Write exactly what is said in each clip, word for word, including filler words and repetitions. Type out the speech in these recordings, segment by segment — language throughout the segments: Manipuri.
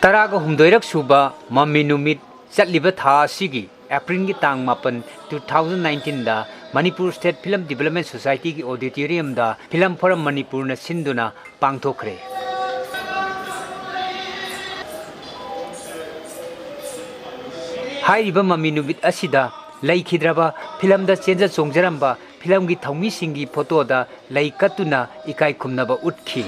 ꯇꯔꯥꯒ ꯍꯨꯝꯗꯣꯏꯔꯛ ꯁꯨꯕ ꯃꯃꯤ ꯅꯨꯃꯤꯠ ꯆꯠꯂꯤꯕ ꯊꯥ ꯑꯁꯤꯒꯤ ꯑꯦꯄ꯭ꯔꯤꯜꯒꯤ ꯇꯥꯡ ꯃꯥꯄꯟ, two thousand nineteenꯗ ꯃꯅꯤꯄꯨꯔ ꯁ꯭ꯇꯦꯠ ꯐꯤꯂꯝ ꯗꯤꯕꯦꯂꯞꯃꯦꯟ ꯁꯣꯁꯥꯏꯇꯤꯒꯤ ꯑꯣꯗꯤꯇꯣꯔꯤꯌꯝꯗ ꯐꯤꯂꯝ ꯐꯣꯔꯝ ꯃꯅꯤꯄꯨꯔꯅ ꯁꯤꯟꯗꯨꯅ ꯄꯥꯡꯊꯣꯛꯈ꯭ꯔꯦ꯫ ꯍꯥꯏꯔꯤꯕ ꯃꯃꯤ ꯅꯨꯃꯤꯠ ꯑꯁꯤꯗ ꯂꯩꯈꯤꯗ꯭ꯔꯕ ꯐꯤꯂꯝꯗ ꯆꯦꯟꯖ ꯆꯣꯡꯖꯔꯝꯕ ꯐꯤꯂꯝꯒꯤ ꯊꯧꯃꯤꯁꯤꯡꯒꯤ ꯐꯣꯇꯣꯗ ꯂꯩ ꯀꯠꯇꯨꯅ ꯏꯀꯥꯏ ꯈꯨꯝꯅꯕ ꯎꯠꯈꯤ꯫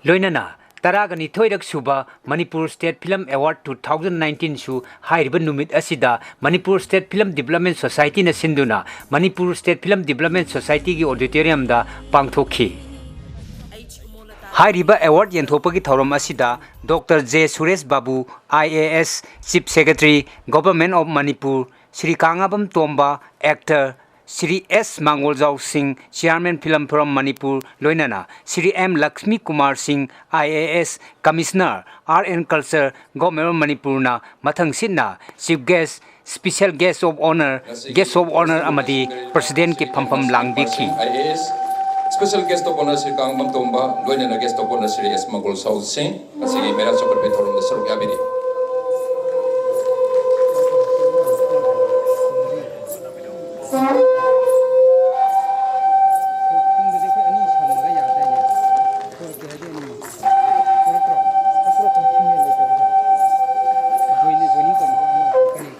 ꯂꯣꯏꯅꯅ ꯇꯔꯥꯒ ꯅꯤꯊꯣꯏꯔꯛ ꯁꯨꯕ Manipur state film award two thousand nineteenꯁꯨ ꯍꯥꯏꯔꯤꯕ ꯅꯨꯃꯤꯠ ꯑꯁꯤꯗ ꯃꯅꯤꯄꯨꯔ ꯁ꯭ꯇꯦꯠ ꯐꯤꯂꯝ ꯗꯤꯕꯦꯂꯞꯃꯦꯟ ꯁꯣꯁꯥꯏꯇꯤꯅ ꯁꯤꯟꯗꯨꯅ ꯃꯅꯤꯄꯨꯔ ꯁ꯭ꯇꯦꯠ ꯐꯤꯂꯝ ꯗꯤꯕꯦꯂꯞꯃꯦꯟ ꯁꯣꯁꯥꯏꯇꯤꯒꯤ ꯑꯣꯗꯤꯇꯣꯔꯤꯌꯝꯗ ꯄꯥꯡꯊꯣꯛꯈꯤ꯫ ꯍꯥꯏꯔꯤꯕ ꯑꯦꯋꯥꯔꯗ ꯌꯦꯟꯊꯣꯛꯄꯒꯤ ꯊꯧꯔꯝ ꯑꯁꯤꯗ doctor J Suresh Babu, I A S, Chief Secretary, Government of Manipur, Shri Kangabam Tomba, actor, Shri S Mangoljao Singh, Chairman Film Forum Manipur, ꯂꯣꯏꯅꯅ ꯁ꯭ꯔꯤ ꯑꯦꯝ ꯂꯛꯁꯃꯤ ꯀꯨꯃꯥꯔ ꯁꯤꯡ, I A S, Commissioner, Art and Culture, Government of ꯃꯅꯤꯄꯨꯔꯅ ꯃꯊꯪꯁꯤꯠꯅ Chief Guest, Special Guest of Honor, Guest of Honor ꯑꯃꯗꯤ Presidentꯀꯤ ꯐꯝꯐꯝ ꯂꯥꯡꯕꯤꯈꯤ꯫ I A S, Special Guest of Honor Shri Kangbam ꯇꯣꯝꯕ, ꯂꯣꯏꯅꯅ Guest of Honor ꯁ꯭ꯔꯤ ꯑꯦꯁ ꯃꯪꯒꯣꯜ ꯁꯥꯎ ꯁꯤꯡ, ꯉꯁꯤꯒꯤ ꯃꯦꯔꯥ ꯆꯥꯎꯈꯠꯄꯒꯤ ꯊꯧꯔꯝꯗ ꯁꯔꯨꯛ ꯌꯥꯕꯤꯔꯤ꯫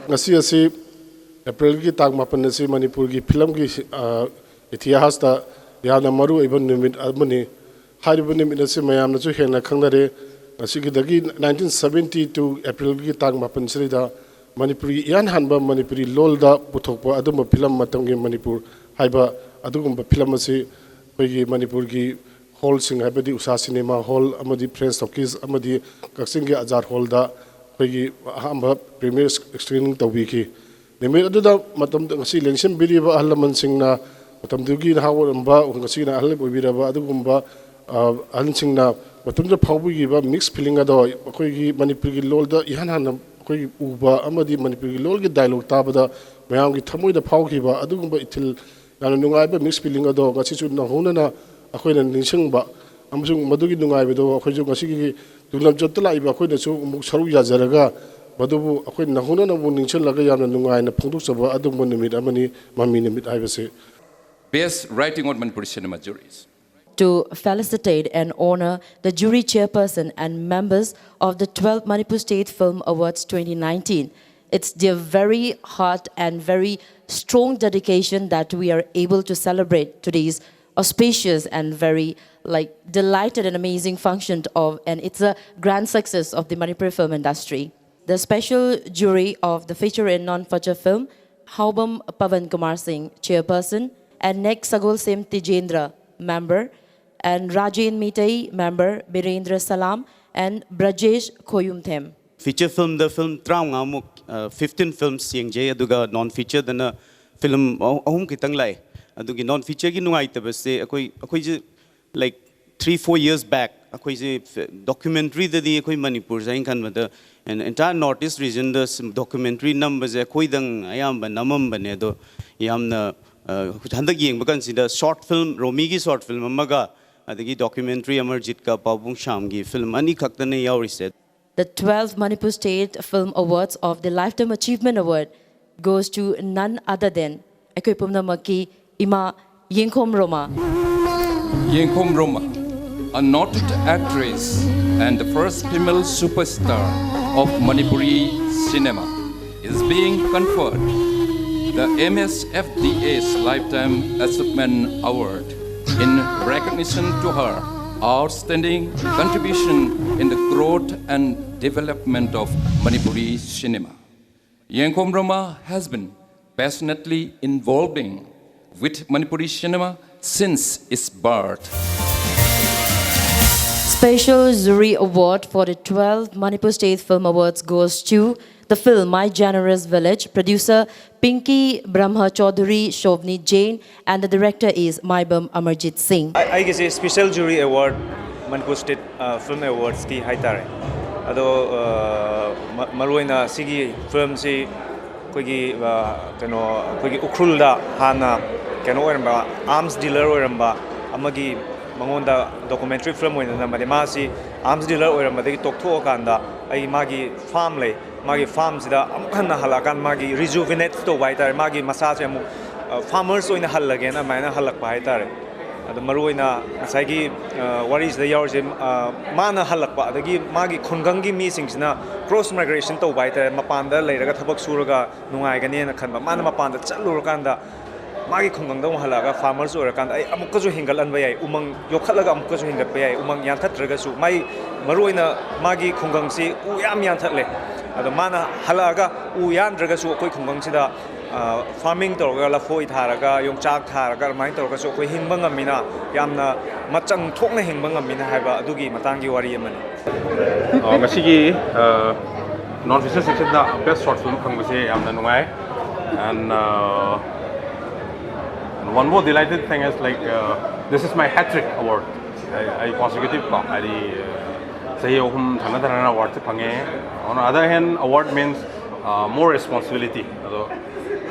ꯉꯁꯤ ꯑꯁꯤ ꯑꯦꯄ꯭ꯔꯤꯜꯒꯤ ꯇꯥꯡ ꯃꯥꯄꯟ ꯑꯁꯤ ꯃꯅꯤꯄꯨꯔꯒꯤ ꯐꯤꯂꯝꯒꯤ, ꯑ, ꯏꯇꯤꯍꯥꯁꯇ ꯌꯥꯝꯅ ꯃꯔꯨ ꯑꯣꯏꯕ ꯅꯨꯃꯤꯠ ꯑꯃꯅꯤ꯫ ꯍꯥꯏꯔꯤꯕ ꯅꯨꯃꯤꯠ ꯑꯁꯤ ꯃꯌꯥꯝꯅꯁꯨ ꯍꯦꯟꯅ ꯈꯪꯅꯔꯦ꯫ ꯉꯁꯤꯒꯤꯗꯒꯤ nineteen seventy two ꯑꯦꯄ꯭ꯔꯤꯜꯒꯤ ꯇꯥꯡ ꯃꯥꯄꯟꯁꯤꯗ ꯃꯅꯤꯄꯨꯔꯒꯤ ꯏꯍꯥꯟ ꯍꯥꯟꯕ ꯃꯅꯤꯄꯨꯔꯤ ꯂꯣꯜꯗ ꯄꯨꯊꯣꯛꯄ ꯑꯗꯨꯝꯕ ꯐꯤꯂꯝ ꯃꯇꯝꯒꯤ ꯃꯅꯤꯄꯨꯔ ꯍꯥꯏꯕ ꯑꯗꯨꯒꯨꯝꯕ ꯐꯤꯂꯝ ꯑꯁꯤ ꯑꯩꯈꯣꯏꯒꯤ ꯃꯅꯤꯄꯨꯔꯒꯤ ꯍꯣꯜꯁꯤꯡ, ꯍꯥꯏꯕꯗꯤ ꯎꯁꯥ ꯁꯤꯅꯦꯃꯥ ꯍꯣꯜ ꯑꯃꯗꯤ ꯐ꯭ꯔꯦꯟꯁ ꯇꯣꯀꯤꯁ ꯑꯃꯗꯤ ꯀꯛꯆꯤꯡꯒꯤ ꯑꯖꯥꯗ ꯍꯣꯜꯗ ꯑꯩꯈꯣꯏꯒꯤ ꯑꯍꯥꯟꯕ ꯄ꯭ꯔꯤꯃꯤꯌꯔ ꯁ꯭ꯀ꯭ꯔꯤꯅꯤꯡ ꯇꯧꯕꯤꯈꯤ꯫ ꯅꯨꯃꯤꯠ ꯑꯗꯨꯗ ꯃꯇꯝꯗ ꯉꯁꯤ ꯂꯦꯡꯁꯤꯟꯕꯤꯔꯤꯕ ꯑꯍꯜ ꯂꯃꯟꯁꯤꯡꯅ, ꯃꯇꯝꯗꯨꯒꯤ ꯅꯍꯥ ꯑꯣꯏꯔꯝꯕ, ꯉꯁꯤꯅ ꯑꯍꯜ ꯑꯣꯏꯕꯤꯔꯕ ꯑꯗꯨꯒꯨꯝꯕ, ꯑ, ꯑꯍꯟꯁꯤꯡꯅ ꯃꯇꯝꯗꯨꯗ ꯐꯥꯎꯕꯤꯈꯤꯕ ꯃꯤꯛꯁ ꯐꯤꯂꯤꯡ ꯑꯗꯣ ꯑꯩꯈꯣꯏꯒꯤ ꯃꯅꯤꯄꯨꯔꯒꯤ ꯂꯣꯜꯗ ꯏꯍꯥꯟ ꯍꯥꯟꯅ ꯑꯩꯈꯣꯏꯒꯤ ꯎꯕ ꯑꯃꯗꯤ ꯃꯅꯤꯄꯨꯔꯒꯤ ꯂꯣꯜꯒꯤ ꯗꯥꯏꯂꯣꯛ ꯇꯥꯕꯗ ꯃꯌꯥꯝꯒꯤ ꯊꯃꯣꯏꯗ ꯐꯥꯎꯈꯤꯕ ꯑꯗꯨꯒꯨꯝꯕ ꯏꯊꯤꯜ, ꯌꯥꯝꯅ ꯅꯨꯡꯉꯥꯏꯕ ꯃꯤꯛꯁ ꯐꯤꯂꯤꯡ ꯑꯗꯣ ꯉꯁꯤꯁꯨ ꯅꯧꯍꯧꯅꯅ ꯑꯩꯈꯣꯏꯅ ꯅꯤꯡꯁꯤꯡꯕ ꯑꯃꯁꯨꯡ ꯃꯗꯨꯒꯤ ꯅꯨꯡꯉꯥꯏꯕꯗꯣ ꯑꯩꯈꯣꯏꯁꯨ ꯉꯁꯤꯒꯤ ꯇꯨꯡ ꯂꯝꯆꯠꯇ ꯂꯥꯛꯏꯕ ꯑꯩꯈꯣꯏꯅꯁꯨ ꯑꯃꯨꯛ ꯁꯔꯨꯛ ꯌꯥꯖꯔꯒ ꯃꯗꯨꯕꯨ ꯑꯩꯈꯣꯏ ꯅꯧꯍꯧꯅꯅ ꯑꯃꯨꯛ ꯅꯤꯡꯁꯤꯡꯂꯒ ꯌꯥꯝꯅ ꯅꯨꯡꯉꯥꯏꯅ ꯐꯣꯡꯗꯣꯛꯆꯕ ꯑꯗꯨꯒꯨꯝꯕ ꯅꯨꯃꯤꯠ ꯑꯃꯅꯤ ꯃꯃꯤ ꯅꯨꯃꯤꯠ ꯍꯥꯏꯕꯁꯦ꯫ Best writing on Manipuri cinema juries. To felicitate and honor the jury chairperson and members of the twelfth Manipur State Film Awards twenty nineteen. It's their very heart and very strong dedication that we are able to celebrate today's auspicious and very, like, delighted and amazing function of, and it's a grand success of the Manipuri film industry. The special jury of the feature and non-feature film, Haobam Pavan Kumar Singh, chairperson, and Nek Sagol Sem Tijendra, member, and Rajen Mitei, member, Birendra Salam, and Brajesh Khoyumthem. Feature filmꯗ film ꯇꯔꯥꯃꯉꯥꯃꯨꯛ, fifteen films ꯌꯦꯡꯖꯩ, ꯑꯗꯨꯒ non featureꯗꯅ film ꯑꯍꯨꯝ ꯈꯤꯇꯪ ꯂꯥꯛꯑꯦ꯫ ꯑꯗꯨꯒꯤ non featureꯒꯤ ꯅꯨꯡꯉꯥꯏꯇꯕꯁꯦ ꯑꯩꯈꯣꯏ ꯑꯩꯈꯣꯏꯁꯦ like three four years back ꯑꯩꯈꯣꯏꯁꯦ documentaryꯗꯗꯤ ꯑꯩꯈꯣꯏ ꯃꯅꯤꯄꯨꯔꯁꯦ ꯑꯩꯅ ꯈꯟꯕꯗ and entire North East regionꯗ documentary ꯅꯝꯕꯁꯦ ꯑꯩꯈꯣꯏꯗꯪ ꯑꯌꯥꯝꯕ ꯅꯝꯃꯝꯕꯅꯦ꯫ ꯑꯗꯣ ꯌꯥꯝꯅ ꯍꯟꯗꯛ ꯌꯦꯡꯕ ꯀꯥꯟꯁꯤꯗ short film, ꯔꯣꯃꯤꯒꯤ short film ꯑꯃꯒ ꯑꯗꯒꯤ documentary ꯑꯃꯔꯖꯤꯠꯀ ꯄꯥꯎꯕꯨꯡ ꯁꯥꯝꯒꯤ film ꯑꯅꯤꯈꯛꯇꯅꯦ ꯌꯥꯎꯔꯤꯁꯦ꯫ The twelfth Manipur State Film Awards of the Lifetime Achievement Award goes to none other than ꯑꯩꯈꯣꯏ ꯄꯨꯝꯅꯃꯛꯀꯤ ꯏꯃꯥ ꯌꯦꯡꯈꯣꯝ ꯔꯣꯃꯥ꯫ Yengkhom Roma, a noted actress and the first female superstar of Manipuri cinema, is being conferred the M S F D A's Lifetime Achievement Award in recognition to her outstanding contribution in the growth and development of Manipuri cinema. Yengkhom Roma has been passionately involving with Manipuri cinema since its birth. Special Jury Award for the twelfth Manipur State Film Awards goes to the film My Generous Village, producer Pinky Brahma Chaudhary, Shovni Jain, and the director is Maibam Amarjit Singh. ꯑꯩꯒꯤꯁꯦ Special Jury Award Manipur State Film Awardsꯀꯤ ꯍꯥꯏꯇꯥꯔꯦ꯫ ꯑꯗꯣ ꯃꯔꯨꯑꯣꯏꯅ ꯁꯤꯒꯤ filmꯁꯤ ꯑꯩꯈꯣꯏꯒꯤ ꯀꯩꯅꯣ ꯑꯩꯈꯣꯏꯒꯤ ꯎꯈ꯭ꯔꯨꯜꯗ ꯍꯥꯟꯅ ꯀꯩꯅꯣ ꯑꯣꯏꯔꯝꯕ, arms dealer ꯑꯣꯏꯔꯝꯕ ꯑꯃꯒꯤ ꯃꯉꯣꯟꯗ documentary film ꯑꯣꯏꯅ ꯅꯝꯕꯅꯦ꯫ ꯃꯥꯁꯤ arms dealer ꯑꯣꯏꯔꯝꯕꯗꯒꯤ ꯇꯣꯛꯊꯣꯛꯑꯀꯥꯟꯗ ꯑꯩ ꯃꯥꯒꯤ farm ꯂꯩ, ꯃꯥꯒꯤ farmꯁꯤꯗ ꯑꯃꯨꯛ ꯍꯟꯅ ꯍꯜꯂꯛꯑꯀꯥꯟꯗ ꯃꯥꯒꯤ rejuvenate ꯇꯧꯕ ꯍꯥꯏꯇꯥꯔꯦ, ꯃꯥꯒꯤ ꯃꯁꯥꯁꯦ ꯑꯃꯨꯛ farmers ꯑꯣꯏꯅ ꯍꯜꯂꯒꯦꯅ ꯑꯗꯨꯃꯥꯏꯅ ꯍꯜꯂꯛꯄ ꯍꯥꯏꯇꯥꯔꯦ꯫ ꯑꯗꯣ ꯃꯔꯨꯑꯣꯏꯅ ꯉꯁꯥꯏꯒꯤ ꯋꯥꯔꯤꯁꯤꯗ ꯌꯥꯎꯔꯤꯁꯦ, ꯃꯥꯅ ꯍꯜꯂꯛꯄ ꯑꯗꯒꯤ ꯃꯥꯒꯤ ꯈꯨꯡꯒꯪꯒꯤ ꯃꯤꯁꯤꯡꯁꯤꯅ cross migration ꯇꯧꯕ ꯍꯥꯏꯇꯥꯔꯦ, ꯃꯄꯥꯟꯗ ꯂꯩꯔꯒ ꯊꯕꯛ ꯁꯨꯔꯒ ꯅꯨꯡꯉꯥꯏꯒꯅꯦꯅ ꯈꯟꯕ꯫ ꯃꯥꯅ ꯃꯄꯥꯟꯗ ꯆꯠꯂꯨꯔꯀꯥꯟꯗ ꯃꯥꯒꯤ ꯈꯨꯡꯒꯪꯗ ꯑꯃꯨꯛ ꯍꯜꯂꯛꯑꯒ farmers ꯑꯣꯏꯔꯀꯥꯟꯗ ꯑꯩ ꯑꯃꯨꯛꯀꯁꯨ ꯍꯦꯟꯒꯠꯍꯟꯕ ꯌꯥꯏ, ꯎꯃꯪ ꯌꯣꯛꯈꯠꯂꯒ ꯑꯃꯨꯛꯀꯁꯨ ꯍꯦꯟꯒꯠꯄ ꯌꯥꯏ, ꯎꯃꯪ ꯌꯥꯟꯊꯠꯇ꯭ꯔꯒꯁꯨ꯫ ꯃꯥꯏ ꯃꯔꯨꯑꯣꯏꯅ ꯃꯥꯒꯤ ꯈꯨꯡꯒꯪꯁꯤ ꯎ ꯌꯥꯝ ꯌꯥꯟꯊꯠꯂꯦ꯫ ꯑꯗꯣ ꯃꯥꯅ ꯍꯜꯂꯛꯑꯒ ꯎ ꯌꯥꯟꯗ꯭ꯔꯒꯁꯨ ꯑꯩꯈꯣꯏ ꯈꯨꯡꯒꯪꯁꯤꯗ farming ꯇꯧꯔꯒ, ꯂꯐꯣꯏ ꯊꯥꯔꯒ, ꯌꯣꯡꯆꯥꯛ ꯊꯥꯔꯒ, ꯑꯗꯨꯃꯥꯏꯅ ꯇꯧꯔꯒꯁꯨ ꯑꯩꯈꯣꯏ ꯍꯤꯡꯕ ꯉꯝꯃꯤꯅ, ꯌꯥꯝꯅ ꯃꯆꯪ ꯊꯣꯛꯅ ꯍꯤꯡꯕ ꯉꯝꯃꯤꯅ ꯍꯥꯏꯕ ꯑꯗꯨꯒꯤ ꯃꯇꯥꯡꯒꯤ ꯋꯥꯔꯤ ꯑꯃꯅꯤ꯫ ꯑ, ꯉꯁꯤꯒꯤ non fiction sectionꯗ best short film ꯐꯪꯕꯁꯦ ꯌꯥꯝꯅ ꯅꯨꯡꯉꯥꯏ꯫ And uh, one more delighted thing is, like, uh, this is my hat trick award. ꯑꯩ, ꯑꯩ consecutive ꯀꯣ, ꯍꯥꯏꯗꯤ, ꯆꯍꯤ ꯑꯍꯨꯝ ꯊꯪꯅ ꯊꯪꯅꯅ awardꯁꯦ ꯐꯪꯉꯦ꯫ On the other hand, award means uh, more responsibility. ꯑꯗꯣ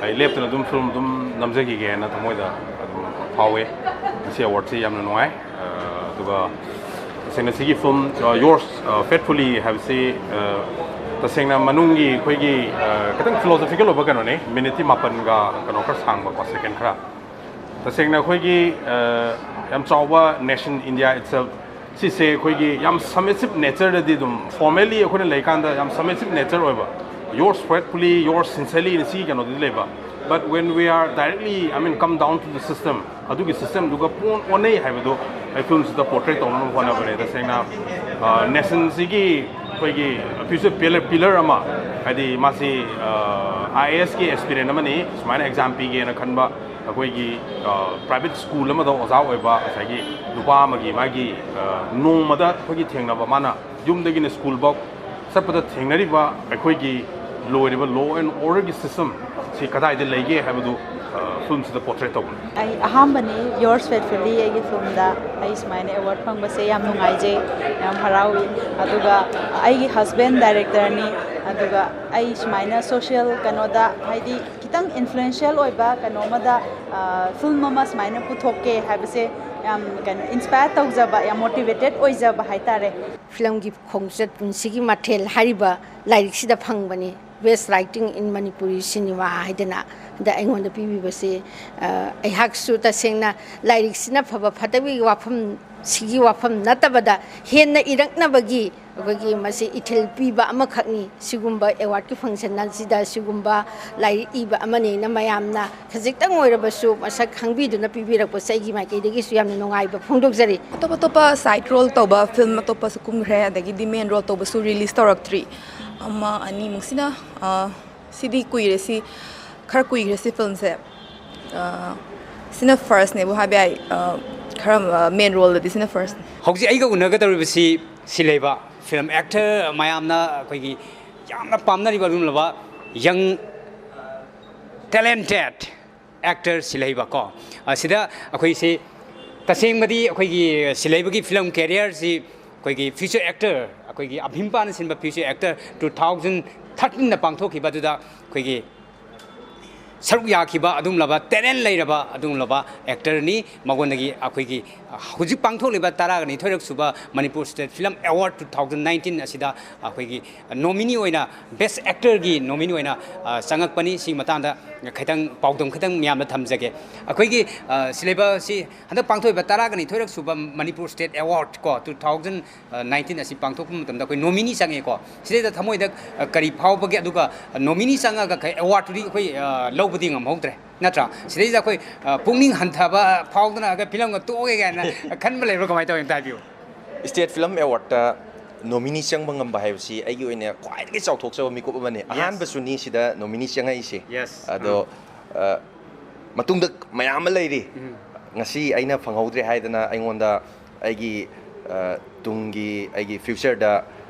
ꯑꯩ ꯂꯦꯞꯇꯅ ꯑꯗꯨꯝ film ꯑꯗꯨꯝ ꯅꯝꯖꯈꯤꯒꯦꯅ ꯊꯃꯣꯏꯗ ꯑꯗꯨꯝ ꯐꯥꯎꯋꯦ꯫ ꯉꯁꯤ awardꯁꯤ ꯌꯥꯝꯅ ꯅꯨꯡꯉꯥꯏ꯫ ꯑꯗꯨꯒ ꯇꯁꯦꯡꯅ ꯁꯤꯒꯤ film Yours Faithfully ꯍꯥꯏꯕꯁꯤ, ꯇꯁꯦꯡꯅ ꯃꯅꯨꯡꯒꯤ ꯑꯩꯈꯣꯏꯒꯤ ꯈꯤꯇꯪ philosophical ꯑꯣꯏꯕ ꯀꯩꯅꯣꯅꯦ꯫ Minuteꯇꯤ ꯃꯥꯄꯟꯒ ꯀꯩꯅꯣ ꯈꯔ ꯁꯥꯡꯕꯀꯣ, second ꯈꯔ꯫ ꯇꯁꯦꯡꯅ ꯑꯩꯈꯣꯏꯒꯤ ꯌꯥꯝ ꯆꯥꯎꯕ nation India itself, ꯁꯤꯁꯦ ꯑꯩꯈꯣꯏꯒꯤ ꯌꯥꯝ submissive natureꯗꯗꯤ ꯑꯗꯨꯝ formally ꯑꯩꯈꯣꯏꯅ ꯂꯩꯀꯥꯟꯗ ꯌꯥꯝ submissive nature ꯑꯣꯏꯕ, Yours Faithfully, Yours Sincerelyꯅ ꯁꯤꯒꯤ ꯀꯩꯅꯣꯗꯗꯤ ꯂꯩꯕ꯫ But when we are directly, I mean, come down to the system, ꯑꯗꯨꯒꯤ systemꯗꯨꯒ ꯄꯨꯡ ꯑꯣꯟꯅꯩ ꯍꯥꯏꯕꯗꯣ ꯑꯩ filmꯁꯤꯗ portray ꯇꯧꯅꯕ ꯍꯣꯠꯅꯕꯅꯦ꯫ ꯇꯁꯦꯡꯅ nationꯁꯤꯒꯤ ꯑꯩꯈꯣꯏꯒꯤ future pillar, pillar ꯑꯃ ꯍꯥꯏꯗꯤ ꯃꯥꯁꯤ ꯑꯥꯏ ꯑꯦ ꯑꯦꯁꯀꯤ ꯑꯦꯁꯄꯤꯔꯦꯟ ꯑꯃꯅꯤ꯫ ꯁꯨꯃꯥꯏꯅ ꯑꯦꯛꯖꯥꯝ ꯄꯤꯒꯦꯅ ꯈꯟꯕ ꯑꯩꯈꯣꯏꯒꯤ ꯄ꯭ꯔꯥꯏꯚꯦꯠ ꯁ꯭ꯀꯨꯜ ꯑꯃꯗ ꯑꯣꯖꯥ ꯑꯣꯏꯕ ꯉꯁꯥꯏꯒꯤ ꯅꯨꯄꯥ ꯑꯃꯒꯤ ꯃꯥꯒꯤ ꯅꯣꯡꯃꯗ ꯑꯩꯈꯣꯏꯒꯤ ꯊꯦꯡꯅꯕ, ꯃꯥꯅ ꯌꯨꯝꯗꯒꯤꯅ ꯁ꯭ꯀꯨꯜꯐꯥꯎ ꯆꯠꯄꯗ ꯊꯦꯡꯅꯔꯤꯕ ꯑꯩꯈꯣꯏꯒꯤ ꯂꯣꯏꯔꯤꯕ law and orderꯒꯤ system ꯁꯤ ꯀꯗꯥꯏꯗ ꯂꯩꯒꯦ ꯍꯥꯏꯕꯗꯨ ꯐꯤꯂꯝꯁꯤꯗ ꯄꯣꯔꯇ꯭ꯔꯦꯠ ꯇꯧꯕꯅꯤ꯫ ꯑꯩ ꯑꯍꯥꯟꯕꯅꯤ Yours Faithfully ꯑꯩꯒꯤ ꯐꯤꯂꯝꯗ ꯑꯩ ꯁꯨꯃꯥꯏꯅ ꯑꯦꯋꯥꯔꯗ ꯐꯪꯕꯁꯦ ꯌꯥꯝ ꯅꯨꯡꯉꯥꯏꯖꯩ, ꯌꯥꯝ ꯍꯔꯥꯎꯏ꯫ ꯑꯗꯨꯒ ꯑꯩꯒꯤ ꯍꯁꯕꯦꯟ ꯗꯥꯏꯔꯦꯛꯇꯔꯅꯤ, ꯑꯗꯨꯒ ꯑꯩ ꯁꯨꯃꯥꯏꯅ ꯁꯣꯁꯤꯌꯦꯜ ꯀꯩꯅꯣꯗ, ꯍꯥꯏꯗꯤ ꯈꯤꯇꯪ ꯏꯟꯐ꯭ꯂꯨꯌꯦꯟꯁꯤꯌꯦꯜ ꯑꯣꯏꯕ ꯀꯩꯅꯣ ꯑꯃꯗ ꯐꯤꯂꯝ ꯑꯃ ꯁꯨꯃꯥꯏꯅ ꯄꯨꯊꯣꯛꯀꯦ ꯍꯥꯏꯕꯁꯦ ꯌꯥꯝ ꯀꯩꯅꯣ ꯏꯟꯁꯄꯥꯌꯔ ꯇꯧꯖꯕ, ꯌꯥꯝ ꯃꯣꯇꯤꯚꯦꯇꯦꯠ ꯑꯣꯏꯖꯕ ꯍꯥꯏꯇꯥꯔꯦ꯫ ꯐꯤꯂꯝꯒꯤ ꯈꯣꯡꯆꯠ ꯄꯨꯟꯁꯤꯒꯤ ꯃꯊꯦꯜ ꯍꯥꯏꯔꯤꯕ ꯂꯥꯏꯔꯤꯛꯁꯤꯗ ꯐꯪꯕꯅꯤ꯫ Best Writing in Manipuri Cinema ꯍꯥꯏꯗꯅ ꯍꯟꯗꯛ ꯑꯩꯉꯣꯟꯗ ꯄꯤꯕꯤꯕꯁꯤ ꯑꯩꯍꯥꯛꯁꯨ ꯇꯁꯦꯡꯅ ꯂꯥꯏꯔꯤꯛꯁꯤꯅ ꯐꯕ ꯐꯠꯇꯕꯒꯤ ꯋꯥꯐꯝ, ꯁꯤꯒꯤ ꯋꯥꯐꯝ ꯅꯠꯇꯕꯗ ꯍꯦꯟꯅ ꯏꯔꯛꯅꯕꯒꯤ ꯑꯩꯈꯣꯏꯒꯤ ꯃꯁꯤ ꯏꯊꯤꯜ ꯄꯤꯕ ꯑꯃꯈꯛꯅꯤ꯫ ꯁꯤꯒꯨꯝꯕ ꯑꯦꯋꯥꯔꯗꯀꯤ ꯐꯪꯁꯟ ꯑꯁꯤꯗ ꯁꯤꯒꯨꯝꯕ ꯂꯥꯏꯔꯤꯛ ꯏꯕ ꯑꯃꯅꯦꯅ ꯃꯌꯥꯝꯅ ꯈꯖꯤꯛꯇꯪ ꯑꯣꯏꯔꯕꯁꯨ ꯃꯁꯛ ꯈꯪꯕꯤꯗꯨꯅ ꯄꯤꯕꯤꯔꯛꯄꯁꯦ ꯑꯩꯒꯤ ꯃꯥꯏꯀꯩꯗꯒꯤꯁꯨ ꯌꯥꯝꯅ ꯅꯨꯡꯉꯥꯏꯕ ꯐꯣꯡꯗꯣꯛꯆꯔꯤ꯫ ꯑꯇꯣꯞ ꯑꯇꯣꯞꯄ ꯁꯥꯏꯠ ꯔꯣꯜ ꯇꯧꯕ ꯐꯤꯂꯝ ꯑꯇꯣꯞꯄꯁꯨ ꯀꯨꯝꯈ꯭ꯔꯦ, ꯑꯗꯒꯤꯗꯤ ꯃꯦꯟ ꯔꯣꯜ ꯇꯧꯕꯁꯨ ꯔꯤꯂꯤꯁ ꯇꯧꯔꯛꯇ꯭ꯔꯤ꯫ ꯑꯃ ꯑꯅꯤꯃꯨꯛꯁꯤꯅ ꯁꯤꯗꯤ ꯀꯨꯏꯔꯦ, ꯁꯤ ꯈꯔ ꯀꯨꯏꯈ꯭ꯔꯦ ꯁꯤ ꯐꯤꯂꯝꯁꯦ꯫ ꯁꯤꯅ ꯐꯥꯔꯁꯅꯦꯕꯨ ꯍꯥꯏꯕ ꯌꯥꯏ꯫ ꯈꯔ ꯃꯦꯟ ꯔꯣꯜꯗꯗꯤ ꯁꯤꯅ ꯐꯥꯔꯁꯅꯦ꯫ ꯍꯧꯖꯤꯛ ꯑꯩꯒ ꯎꯅꯒꯗꯧꯔꯤꯕꯁꯤ ꯁꯤꯂꯩꯕ ꯐꯤꯂꯝ ꯑꯦꯛꯇꯔ ꯃꯌꯥꯝꯅ ꯑꯩꯈꯣꯏꯒꯤ ꯌꯥꯝꯅ ꯄꯥꯝꯅꯔꯤꯕ ꯑꯗꯨꯒꯨꯝꯂꯕ ꯌꯪ ꯇꯦꯂꯦꯟꯇꯦꯠ ꯑꯦꯛꯇꯔ ꯁꯤꯂꯩꯕ ꯀꯣ꯫ ꯑꯁꯤꯗ ꯑꯩꯈꯣꯏꯁꯤ ꯇꯁꯦꯡꯕꯗꯤ ꯑꯩꯈꯣꯏꯒꯤ ꯁꯤꯂꯩꯕꯒꯤ ꯐꯤꯂꯝ ꯀꯦꯔꯤꯌꯔꯁꯤ ꯑꯩꯈꯣꯏꯒꯤ ꯐ꯭ꯌꯨꯆꯔ ꯑꯦꯛꯇꯔ, ꯑꯩꯈꯣꯏꯒꯤ ꯑꯚꯤꯝꯄꯥꯅ ꯁꯤꯟꯕ ꯐ꯭ꯌꯨꯆꯔ ꯑꯦꯛꯇꯔ ꯇꯨ ꯊꯥꯎꯖꯟ ꯊꯥꯔꯇꯤꯟꯗ ꯄꯥꯡꯊꯣꯛꯈꯤꯕ ꯑꯗꯨꯗ ꯑꯩꯈꯣꯏꯒꯤ ꯁꯔꯨꯛ ꯌꯥꯈꯤꯕ ꯑꯗꯨꯒꯨꯝꯂꯕ ꯇꯦꯂꯦꯟ ꯂꯩꯔꯕ ꯑꯗꯨꯒꯨꯝꯂꯕ ꯑꯦꯛꯇꯔꯅꯤ꯫ ꯃꯉꯣꯟꯗꯒꯤ ꯑꯩꯈꯣꯏꯒꯤ ꯍꯧꯖꯤꯛ ꯄꯥꯡꯊꯣꯛꯂꯤꯕ ꯇꯔꯥꯒ ꯅꯤꯊꯣꯏꯔꯛ ꯁꯨꯕ Manipur state film award two thousand nineteen ꯑꯁꯤꯗ ꯑꯩꯈꯣꯏꯒꯤ ꯅꯣꯃꯤꯅꯤ ꯑꯣꯏꯅ ꯕꯦꯁ ꯑꯦꯛꯇꯔꯒꯤ ꯅꯣꯃꯤꯅꯤ ꯑꯣꯏꯅ ꯆꯪꯉꯛꯄꯅꯤ꯫ ꯁꯤꯒꯤ ꯃꯇꯥꯡꯗ ꯈꯤꯇꯪ ꯄꯥꯎꯗꯝ ꯈꯤꯇꯪ ꯃꯌꯥꯝꯗ ꯊꯝꯖꯒꯦ꯫ ꯑꯩꯈꯣꯏꯒꯤ ꯁꯤꯂꯩꯕ ꯑꯁꯤ ꯍꯟꯗꯛ ꯄꯥꯡꯊꯣꯛꯏꯕ ꯇꯔꯥꯒ ꯅꯤꯊꯣꯏꯔꯛ ꯁꯨꯕ ꯃꯅꯤꯄꯨꯔ ꯁ꯭ꯇꯦꯠ ꯑꯦꯋꯥꯔꯗ ꯀꯣ ꯇꯨ ꯊꯥꯎꯖꯟ ꯅꯥꯏꯟꯇꯤꯟ ꯑꯁꯤ ꯄꯥꯡꯊꯣꯛꯄ ꯃꯇꯝꯗ ꯑꯩꯈꯣꯏ ꯅꯣꯃꯤꯅꯤ ꯆꯪꯉꯦꯀꯣ꯫ ꯁꯤꯗꯩꯗ ꯊꯃꯣꯏꯗ ꯀꯔꯤ ꯐꯥꯎꯕꯒꯦ? ꯑꯗꯨꯒ ꯅꯣꯃꯤꯅꯤ ꯆꯪꯉꯒ ꯑꯦꯋꯥꯔꯗꯇꯨꯗꯤ ꯑꯩꯈꯣꯏ ꯂꯧꯕꯗꯤ ꯉꯝꯍꯧꯗ꯭ꯔꯦ, ꯅꯠꯇ꯭ꯔꯥ? ꯁꯤꯗꯩꯁꯤꯗ ꯑꯩꯈꯣꯏ ꯄꯨꯛꯅꯤꯡ ꯍꯟꯊꯕ ꯐꯥꯎꯗꯅ ꯐꯤꯂꯝꯒ ꯇꯣꯛꯑꯒꯦ ꯀꯥꯏꯅ ꯈꯟꯕ ꯂꯩꯕ꯭ꯔꯥ? ꯀꯃꯥꯏꯅ ꯇꯧꯋꯤ? ꯑꯝꯇ ꯍꯥꯏꯕꯤꯌꯨ꯫ ꯁ꯭ꯇꯦꯠ ꯐꯤꯂꯝ ꯑꯦꯋꯥꯔꯗꯇ ꯅꯣꯃꯤꯅꯤ ꯆꯪꯕ ꯉꯝꯕ ꯍꯥꯏꯕꯁꯤ ꯑꯩꯒꯤ ꯑꯣꯏꯅ ꯈ꯭ꯋꯥꯏꯗꯒꯤ ꯆꯥꯎꯊꯣꯛꯆꯕ ꯃꯤꯀꯨꯞ ꯑꯃꯅꯤ꯫ Yes. ꯑꯍꯥꯟꯕꯁꯨꯅꯤ ꯁꯤꯗ ꯅꯣꯃꯤꯅꯤ ꯆꯪꯉꯛꯏꯁꯦ꯫ Yes. ꯑꯗꯣ ꯑ, ꯃꯇꯨꯡꯗ ꯃꯌꯥꯝ ꯑꯃ ꯂꯩꯔꯤ꯫ ꯎꯝ. ꯉꯁꯤ ꯑꯩꯅ ꯐꯪꯍꯧꯗ꯭ꯔꯦ ꯍꯥꯏꯗꯅ ꯑꯩꯉꯣꯟꯗ ꯑꯩꯒꯤ ꯑ, ꯇꯨꯡꯒꯤ ꯑꯩꯒꯤ ꯐ꯭ꯌꯨꯆꯔꯗ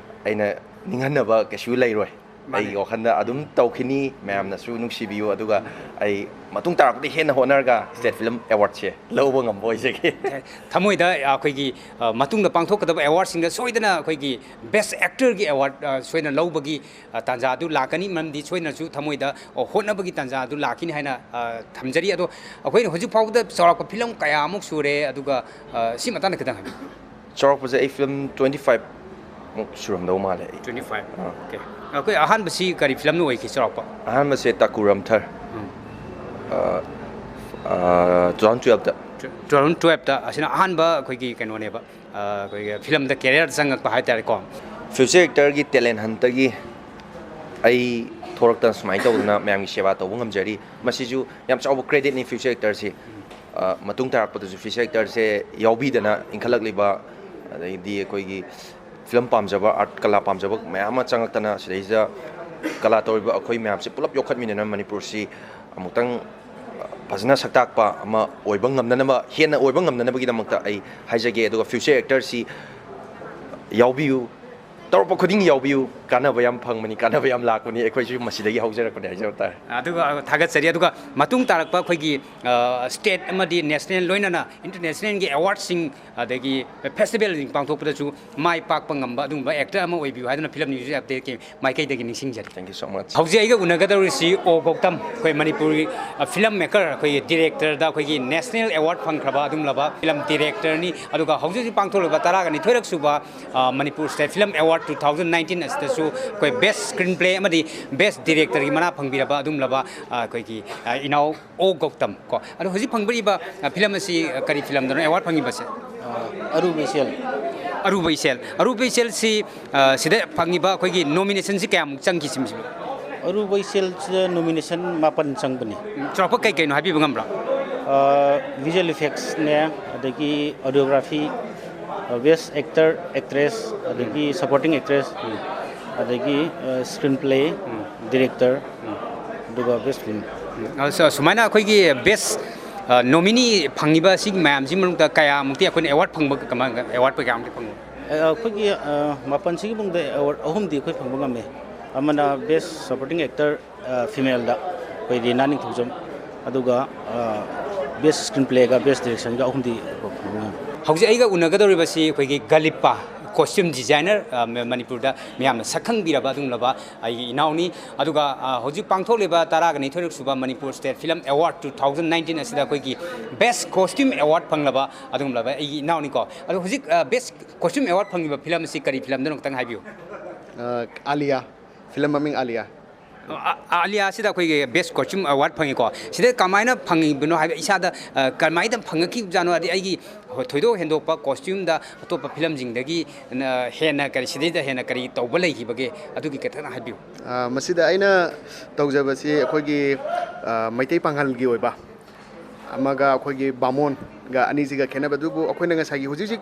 ꯑꯩꯅ ꯅꯤꯡꯍꯟꯅꯕ ꯀꯩꯁꯨ ꯂꯩꯔꯣꯏ꯫ ꯃꯥꯅꯦ. ꯑꯩꯒꯤ ꯋꯥꯈꯜꯗ ꯑꯗꯨꯝ ꯇꯧꯈꯤꯅꯤ꯫ ꯃꯌꯥꯝꯅꯁꯨ ꯅꯨꯡꯁꯤꯕꯤꯌꯨ, ꯑꯗꯨꯒ ꯑꯩ ꯃꯇꯨꯡ ꯇꯥꯔꯛꯄꯗ ꯍꯦꯟꯅ ꯍꯣꯠꯅꯔꯒ ꯁ꯭ꯇꯦꯠ ꯐꯤꯂꯝ ꯑꯦꯋꯥꯔꯗꯁꯦ ꯂꯧꯕ ꯉꯝꯕ ꯑꯣꯏꯖꯒꯦ꯫ ꯊꯃꯣꯏꯗ ꯑꯩꯈꯣꯏꯒꯤ ꯑ, ꯃꯇꯨꯡꯗ ꯄꯥꯡꯊꯣꯛꯀꯗꯕ ꯑꯦꯋꯥꯔꯗꯁꯤꯡꯗ ꯁꯣꯏꯗꯅ ꯑꯩꯈꯣꯏꯒꯤ ꯕꯦꯁ ꯑꯦꯛꯇꯔꯒꯤ ꯑꯦꯋꯥꯔꯗ ꯁꯣꯏꯗꯅ ꯂꯧꯕꯒꯤ ꯑ, ꯇꯥꯟꯖꯥ ꯑꯗꯨ ꯂꯥꯛꯀꯅꯤ꯫ ꯃꯔꯝꯗꯤ ꯁꯣꯏꯗꯅꯁꯨ ꯊꯃꯣꯏꯗ ꯑ, ꯍꯣꯠꯅꯕꯒꯤ ꯇꯥꯟꯖꯥ ꯑꯗꯨ ꯂꯥꯛꯈꯤꯅꯤ ꯍꯥꯏꯅ ꯑ, ꯊꯝꯖꯔꯤ꯫ ꯑꯗꯣ ꯑꯩꯈꯣꯏꯅ ꯍꯧꯖꯤꯛ ꯐꯥꯎꯕꯗ ꯆꯥꯎꯔꯥꯛꯄ ꯐꯤꯂꯝ ꯀꯌꯥꯃꯨꯛ ꯁꯨꯔꯦ, ꯑꯗꯨꯒ ꯑ, ꯁꯤ ꯃꯇꯥꯡꯗ ꯈꯤꯇꯪ ꯍꯥꯏꯕꯤꯌꯨ꯫ ꯆꯥꯎꯔꯥꯛꯄꯁꯦ ꯑꯩ ꯐꯤꯂꯝ ꯇ꯭ꯋꯦꯟꯇꯤ ꯐꯥꯏꯚ ꯃꯨꯛ ꯁꯨꯔꯝꯗꯧ ꯃꯥꯜꯂꯦ ꯑꯩ꯫ Twenty five. ꯑꯥ. ꯑꯣꯀꯦ. ꯑꯩꯈꯣꯏ ꯑꯍꯥꯟꯕꯁꯤ ꯀꯔꯤ ꯐꯤꯂꯝꯅ ꯑꯣꯏꯈꯤ ꯆꯥꯎꯔꯥꯛꯄ? ꯑꯍꯥꯟꯕꯁꯦ ꯇꯥꯀꯨ ꯔꯝꯊꯔ꯫ ꯎꯝ. ꯑ, ꯑ, two thousand twelfth. Two thousand twelfth ꯑꯁꯤꯅ ꯑꯍꯥꯟꯕ ꯑꯩꯈꯣꯏꯒꯤ ꯀꯩꯅꯣꯅꯦꯕ, ꯑ, ꯑꯩꯈꯣꯏꯒꯤ ꯐꯤꯂꯝꯗ ꯀꯦꯔꯤꯌꯔ ꯆꯪꯉꯛꯄ ꯍꯥꯏꯇꯥꯔꯦꯀꯣ꯫ ꯐ꯭ꯌꯨꯆꯔ ꯑꯦꯛꯇꯔꯒꯤ ꯇꯦꯂꯦꯟ ꯍꯟꯇꯒꯤ ꯑꯩ ꯊꯣꯔꯛꯇꯅ ꯁꯨꯃꯥꯏꯅ ꯇꯧꯗꯅ ꯃꯌꯥꯝꯒꯤ ꯁꯦꯕꯥ ꯇꯧꯕ ꯉꯝꯖꯔꯤ꯫ ꯃꯁꯤꯁꯨ ꯌꯥꯝ ꯆꯥꯎꯕ ꯀ꯭ꯔꯦꯗꯤꯠꯅꯤ ꯐ꯭ꯌꯨꯆꯔ ꯑꯦꯛꯇꯔꯁꯤ꯫ ꯑ, ꯃꯇꯨꯡ ꯇꯥꯔꯛꯄꯗꯁꯨ ꯐ꯭ꯌꯨꯆꯔ ꯑꯦꯛꯇꯔꯁꯦ ꯌꯥꯎꯕꯤꯗꯅ ꯏꯟꯈꯠꯂꯛꯂꯤꯕ, ꯑꯗꯩꯗꯤ ꯑꯩꯈꯣꯏꯒꯤ ꯐꯤꯂꯝ ꯄꯥꯝꯖꯕ, ꯑꯥꯔꯠ ꯀꯂꯥ ꯄꯥꯝꯖꯕ ꯃꯌꯥꯝ ꯑꯃ ꯆꯪꯉꯛꯇꯅ ꯁꯤꯗꯩꯁꯤꯗ ꯀꯂꯥ ꯇꯧꯔꯤꯕ ꯑꯩꯈꯣꯏ ꯃꯌꯥꯝꯁꯦ ꯄꯨꯂꯞ ꯌꯣꯛꯈꯠꯃꯤꯟꯅꯅ ꯃꯅꯤꯄꯨꯔꯁꯤ ꯑꯃꯨꯛꯇꯪ ꯐꯖꯅ ꯁꯛꯇꯥꯛꯄ ꯑꯃ ꯑꯣꯏꯕ ꯉꯝꯅꯅꯕ, ꯍꯦꯟꯅ ꯑꯣꯏꯕ ꯉꯝꯅꯅꯕꯒꯤꯗꯃꯛꯇ ꯑꯩ ꯍꯥꯏꯖꯒꯦ꯫ ꯑꯗꯨꯒ ꯐ꯭ꯌꯨꯆꯔ ꯑꯦꯛꯇꯔꯁꯤ ꯌꯥꯎꯕꯤꯌꯨ, ꯇꯧꯔꯛꯄ ꯈꯨꯗꯤꯡꯒꯤ ꯌꯥꯎꯕꯤꯌꯨ, ꯀꯥꯟꯅꯕ ꯌꯥꯝ ꯐꯪꯕꯅꯤ, ꯀꯥꯟꯅꯕ ꯌꯥꯝ ꯂꯥꯛꯄꯅꯤ꯫ ꯑꯩꯈꯣꯏꯁꯨ ꯃꯁꯤꯗꯒꯤ ꯍꯧꯖꯔꯛꯄꯅꯦ ꯍꯥꯏꯖꯕ ꯇꯥꯔꯦ꯫ ꯑꯗꯨꯒ ꯊꯥꯒꯠꯆꯔꯤ꯫ ꯑꯗꯨꯒ ꯃꯇꯨꯡ ꯇꯥꯔꯛꯄ ꯑꯩꯈꯣꯏꯒꯤ, ꯑ, ꯁ꯭ꯇꯦꯠ ꯑꯃꯗꯤ ꯅꯦꯁꯅꯦꯜ ꯂꯣꯏꯅꯅ ꯏꯟꯇꯔꯅꯦꯁꯅꯦꯜꯒꯤ ꯑꯦꯋꯥꯔꯗꯁꯤꯡ ꯑꯗꯒꯤ ꯐꯦꯁꯇꯤꯚꯦꯜꯁꯤꯡ ꯄꯥꯡꯊꯣꯛꯄꯗꯁꯨ ꯃꯥꯏ ꯄꯥꯛꯄ ꯉꯝꯕ ꯑꯗꯨꯒꯨꯝꯕ ꯑꯦꯛꯇꯔ ꯑꯃ ꯑꯣꯏꯕꯤꯌꯨ ꯍꯥꯏꯗꯨꯅ ꯐꯤꯂꯝ ꯅ꯭ꯌꯨꯁ ꯑꯞꯗꯦꯠꯀꯤ ꯃꯥꯏꯀꯩꯗꯒꯤ ꯅꯤꯡꯁꯤꯡꯖꯔꯤ꯫ Thank you so much. ꯍꯧꯖꯤꯛ ꯑꯩꯒ ꯎꯅꯒꯗꯧꯔꯤꯁꯤ ꯑꯣ ꯒꯧꯇꯝ, ꯑꯩꯈꯣꯏ ꯃꯅꯤꯄꯨꯔꯒꯤ, ꯑ, ꯐꯤꯂꯝ ꯃꯦꯀꯔ, ꯑꯩꯈꯣꯏꯒꯤ ꯗꯤꯔꯦꯛꯇꯔꯗ ꯑꯩꯈꯣꯏꯒꯤ ꯅꯦꯁꯅꯦꯜ ꯑꯦꯋꯥꯔꯗ ꯐꯪꯈ꯭ꯔꯕ ꯑꯗꯨꯒꯨꯝꯂꯕ ꯐꯤꯂꯝ ꯗꯤꯔꯦꯛꯇꯔꯅꯤ꯫ ꯑꯗꯨꯒ ꯍꯧꯖꯤꯛ ꯍꯧꯖꯤꯛ ꯄꯥꯡꯊꯣꯛꯂꯤꯕ ꯇꯔꯥꯒ ꯅꯤꯊꯣꯏꯔꯛ ꯁꯨꯕ, ꯑ, Manipur state film award two thousand nineteen ꯑꯁꯤꯗꯁꯨ ꯑꯩꯈꯣꯏ ꯕꯦꯁ ꯁ꯭ꯀ꯭ꯔꯤꯟ ꯄ꯭ꯂꯦ ꯑꯃꯗꯤ ꯕꯦꯁ ꯗꯤꯔꯦꯛꯇꯔꯒꯤ ꯃꯅꯥ ꯐꯪꯕꯤꯔꯕ ꯑꯗꯨꯒꯨꯝꯂꯕ, ꯑ, ꯑꯩꯈꯣꯏꯒꯤ, ꯑ, ꯏꯅꯥꯎ ꯑꯣ ꯒꯧꯇꯝ ꯀꯣ꯫ ꯑꯗꯣ ꯍꯧꯖꯤꯛ ꯐꯪꯕꯤꯔꯤꯕ, ꯑ, ꯐꯤꯂꯝ ꯑꯁꯤ, ꯑ, ꯀꯔꯤ ꯐꯤꯂꯝꯗꯅꯣ ꯑꯦꯋꯥꯔꯗ ꯐꯪꯉꯤꯕꯁꯦ? ꯑꯔꯨꯕ ꯏꯆꯦꯜ꯫ ꯑꯔꯨꯕ ꯏꯆꯦꯜ꯫ ꯑꯔꯨꯕ ꯏꯆꯦꯜꯁꯤ, ꯑ, ꯁꯤꯗ ꯐꯪꯉꯤꯕ ꯑꯩꯈꯣꯏꯒꯤ ꯅꯣꯃꯤꯅꯦꯁꯟꯁꯤ ꯀꯌꯥꯃꯨꯛ ꯆꯪꯈꯤ ꯁꯤꯝꯁꯤꯕꯨ? ꯑꯔꯨꯕ ꯏꯆꯦꯜꯁꯤꯗ ꯅꯣꯃꯤꯅꯦꯁꯟ ꯃꯥꯄꯟ ꯆꯪꯕꯅꯤ꯫ ꯆꯥꯎꯔꯥꯛꯄ ꯀꯩ ꯀꯩꯅꯣ ꯍꯥꯏꯕꯤꯕ ꯉꯝꯕ꯭ꯔꯥ? ꯚꯤꯖꯨꯋꯦꯜ ꯏꯐꯦꯛꯁꯅꯦ, ꯑꯗꯒꯤ ꯑꯣꯗꯤꯑꯣꯒ꯭ꯔꯥꯐꯤ, Best Actor, Actress, ꯑꯗꯒꯤ Supporting Actress, ꯑꯗꯒꯤ Screenplay, Director, ꯑꯗꯨꯒ Best Film꯫ ꯎꯝ, ꯑ, ꯁ-, ꯁꯨꯃꯥꯏꯅ ꯑꯩꯈꯣꯏꯒꯤ ꯕꯦꯁ, ꯑ, ꯅꯣꯃꯤꯅꯤ ꯐꯪꯉꯤꯕ ꯁꯤꯒꯤ ꯃꯌꯥꯝꯁꯤꯒꯤ ꯃꯅꯨꯡꯗ ꯀꯌꯥꯃꯨꯛꯇꯤ ꯑꯩꯈꯣꯏꯅ ꯑꯦꯋꯥꯔꯗ ꯐꯪꯕ, ꯀꯃꯥꯏ, ꯑꯦꯋꯥꯔꯗ ꯀꯌꯥꯃꯨꯛꯇꯤ ꯐꯪꯕ? ꯑ, ꯑꯩꯈꯣꯏꯒꯤ, ꯑ, ꯃꯥꯄꯟꯁꯤꯒꯤ ꯃꯅꯨꯡꯗ ꯑꯦꯋꯥꯔꯗ ꯑꯍꯨꯝꯗꯤ ꯑꯩꯈꯣꯏ ꯐꯪꯕ ꯉꯝꯃꯦ꯫ ꯑꯃꯅ Best Supporting Actor, ꯑ, Femaleꯗ ꯑꯩꯈꯣꯏ ꯔꯤꯅꯥ ꯅꯤꯡꯊꯧꯖꯝ, ꯑꯗꯨꯒ, ꯑ, Best Screenplayꯒ Best Directionꯒ ꯑꯍꯨꯝꯗꯤ ꯐꯪꯕ ꯉꯝꯃꯦ꯫ ꯍꯧꯖꯤꯛ ꯑꯩꯒ ꯎꯅꯒꯗꯧꯔꯤꯕꯁꯤ ꯑꯩꯈꯣꯏꯒꯤ ꯒꯂꯤꯞꯄꯥ, costume designer, ꯑ, ꯃ-, ꯃꯅꯤꯄꯨꯔꯗ ꯃꯤꯌꯥꯝꯅ ꯁꯛꯈꯪꯕꯤꯔꯕ ꯑꯗꯨꯒꯨꯝꯂꯕ ꯑꯩꯒꯤ ꯏꯅꯥꯎꯅꯤ꯫ ꯑꯗꯨꯒ, ꯑ, ꯍꯧꯖꯤꯛ ꯄꯥꯡꯊꯣꯛꯂꯤꯕ ꯇꯔꯥꯒ ꯅꯤꯊꯣꯏꯔꯛ ꯁꯨꯕ Manipur State Film Award two thousand nineteen ꯑꯁꯤꯗ ꯑꯩꯈꯣꯏꯒꯤ Best Costume Award ꯐꯪꯂꯕ ꯑꯗꯨꯒꯨꯝꯂꯕ ꯑꯩꯒꯤ ꯏꯅꯥꯎꯅꯤꯀꯣ꯫ ꯑꯗꯣ ꯍꯧꯖꯤꯛ, ꯑ, Best Costume Award ꯐꯪꯉꯤꯕ ꯐꯤꯂꯝ ꯑꯁꯤ ꯀꯔꯤ ꯐꯤꯂꯝꯗꯅꯣ ꯈꯤꯇꯪ ꯍꯥꯏꯕꯤꯌꯨ꯫ ꯑ, ꯑꯥꯂꯤꯌꯥ ꯐꯤꯂꯝ ꯃꯃꯤꯡ ꯑꯥꯂꯤꯌꯥ꯫ ꯑ-, ꯑ-, ꯑꯥꯂꯤꯌꯥꯁꯤꯗ ꯑꯩꯈꯣꯏꯒꯤ Best Costume Award ꯐꯪꯉꯤꯀꯣ꯫ ꯁꯤꯗ ꯀꯃꯥꯏꯅ ꯐꯪꯉꯤꯕꯅꯣ ꯍꯥꯏꯕ, ꯏꯁꯥꯗ, ꯑ, ꯀꯃꯥꯏꯅ ꯐꯪꯉꯛꯈꯤꯕꯖꯥꯠꯅꯣ? ꯑꯗꯩ ꯑꯩꯒꯤ ꯊꯣꯏꯗꯣꯛ ꯍꯦꯟꯗꯣꯛꯄ costumeꯗ ꯑꯇꯣꯞꯄ ꯐꯤꯂꯝꯁꯤꯡꯗꯒꯤ ꯅ-, ꯍꯦꯟꯅ ꯀꯔꯤ, ꯁꯤꯗꯩꯗ ꯍꯦꯟꯅ ꯀꯔꯤ ꯇꯧꯕ ꯂꯩꯈꯤꯕꯒꯦ? ꯑꯗꯨꯒꯤ ꯈꯤꯇꯪ ꯍꯥꯏꯕꯤꯌꯨ꯫ ꯑ, ꯃꯁꯤꯗ ꯑꯩꯅ ꯇꯧꯖꯕꯁꯤ ꯑꯩꯈꯣꯏꯒꯤ, ꯑ, ꯃꯩꯇꯩ ꯄꯥꯉꯜꯒꯤ ꯑꯣꯏꯕ ꯑꯃꯒ ꯑꯩꯈꯣꯏꯒꯤ ꯕꯥꯃꯣꯟꯒ ꯑꯅꯤꯁꯤꯒ ꯈꯦꯠꯅꯕ꯫ ꯑꯗꯨꯕꯨ ꯑꯩꯈꯣꯏꯅ ꯉꯁꯥꯏꯒꯤ ꯍꯧꯖꯤꯛ ꯍꯧꯖꯤꯛ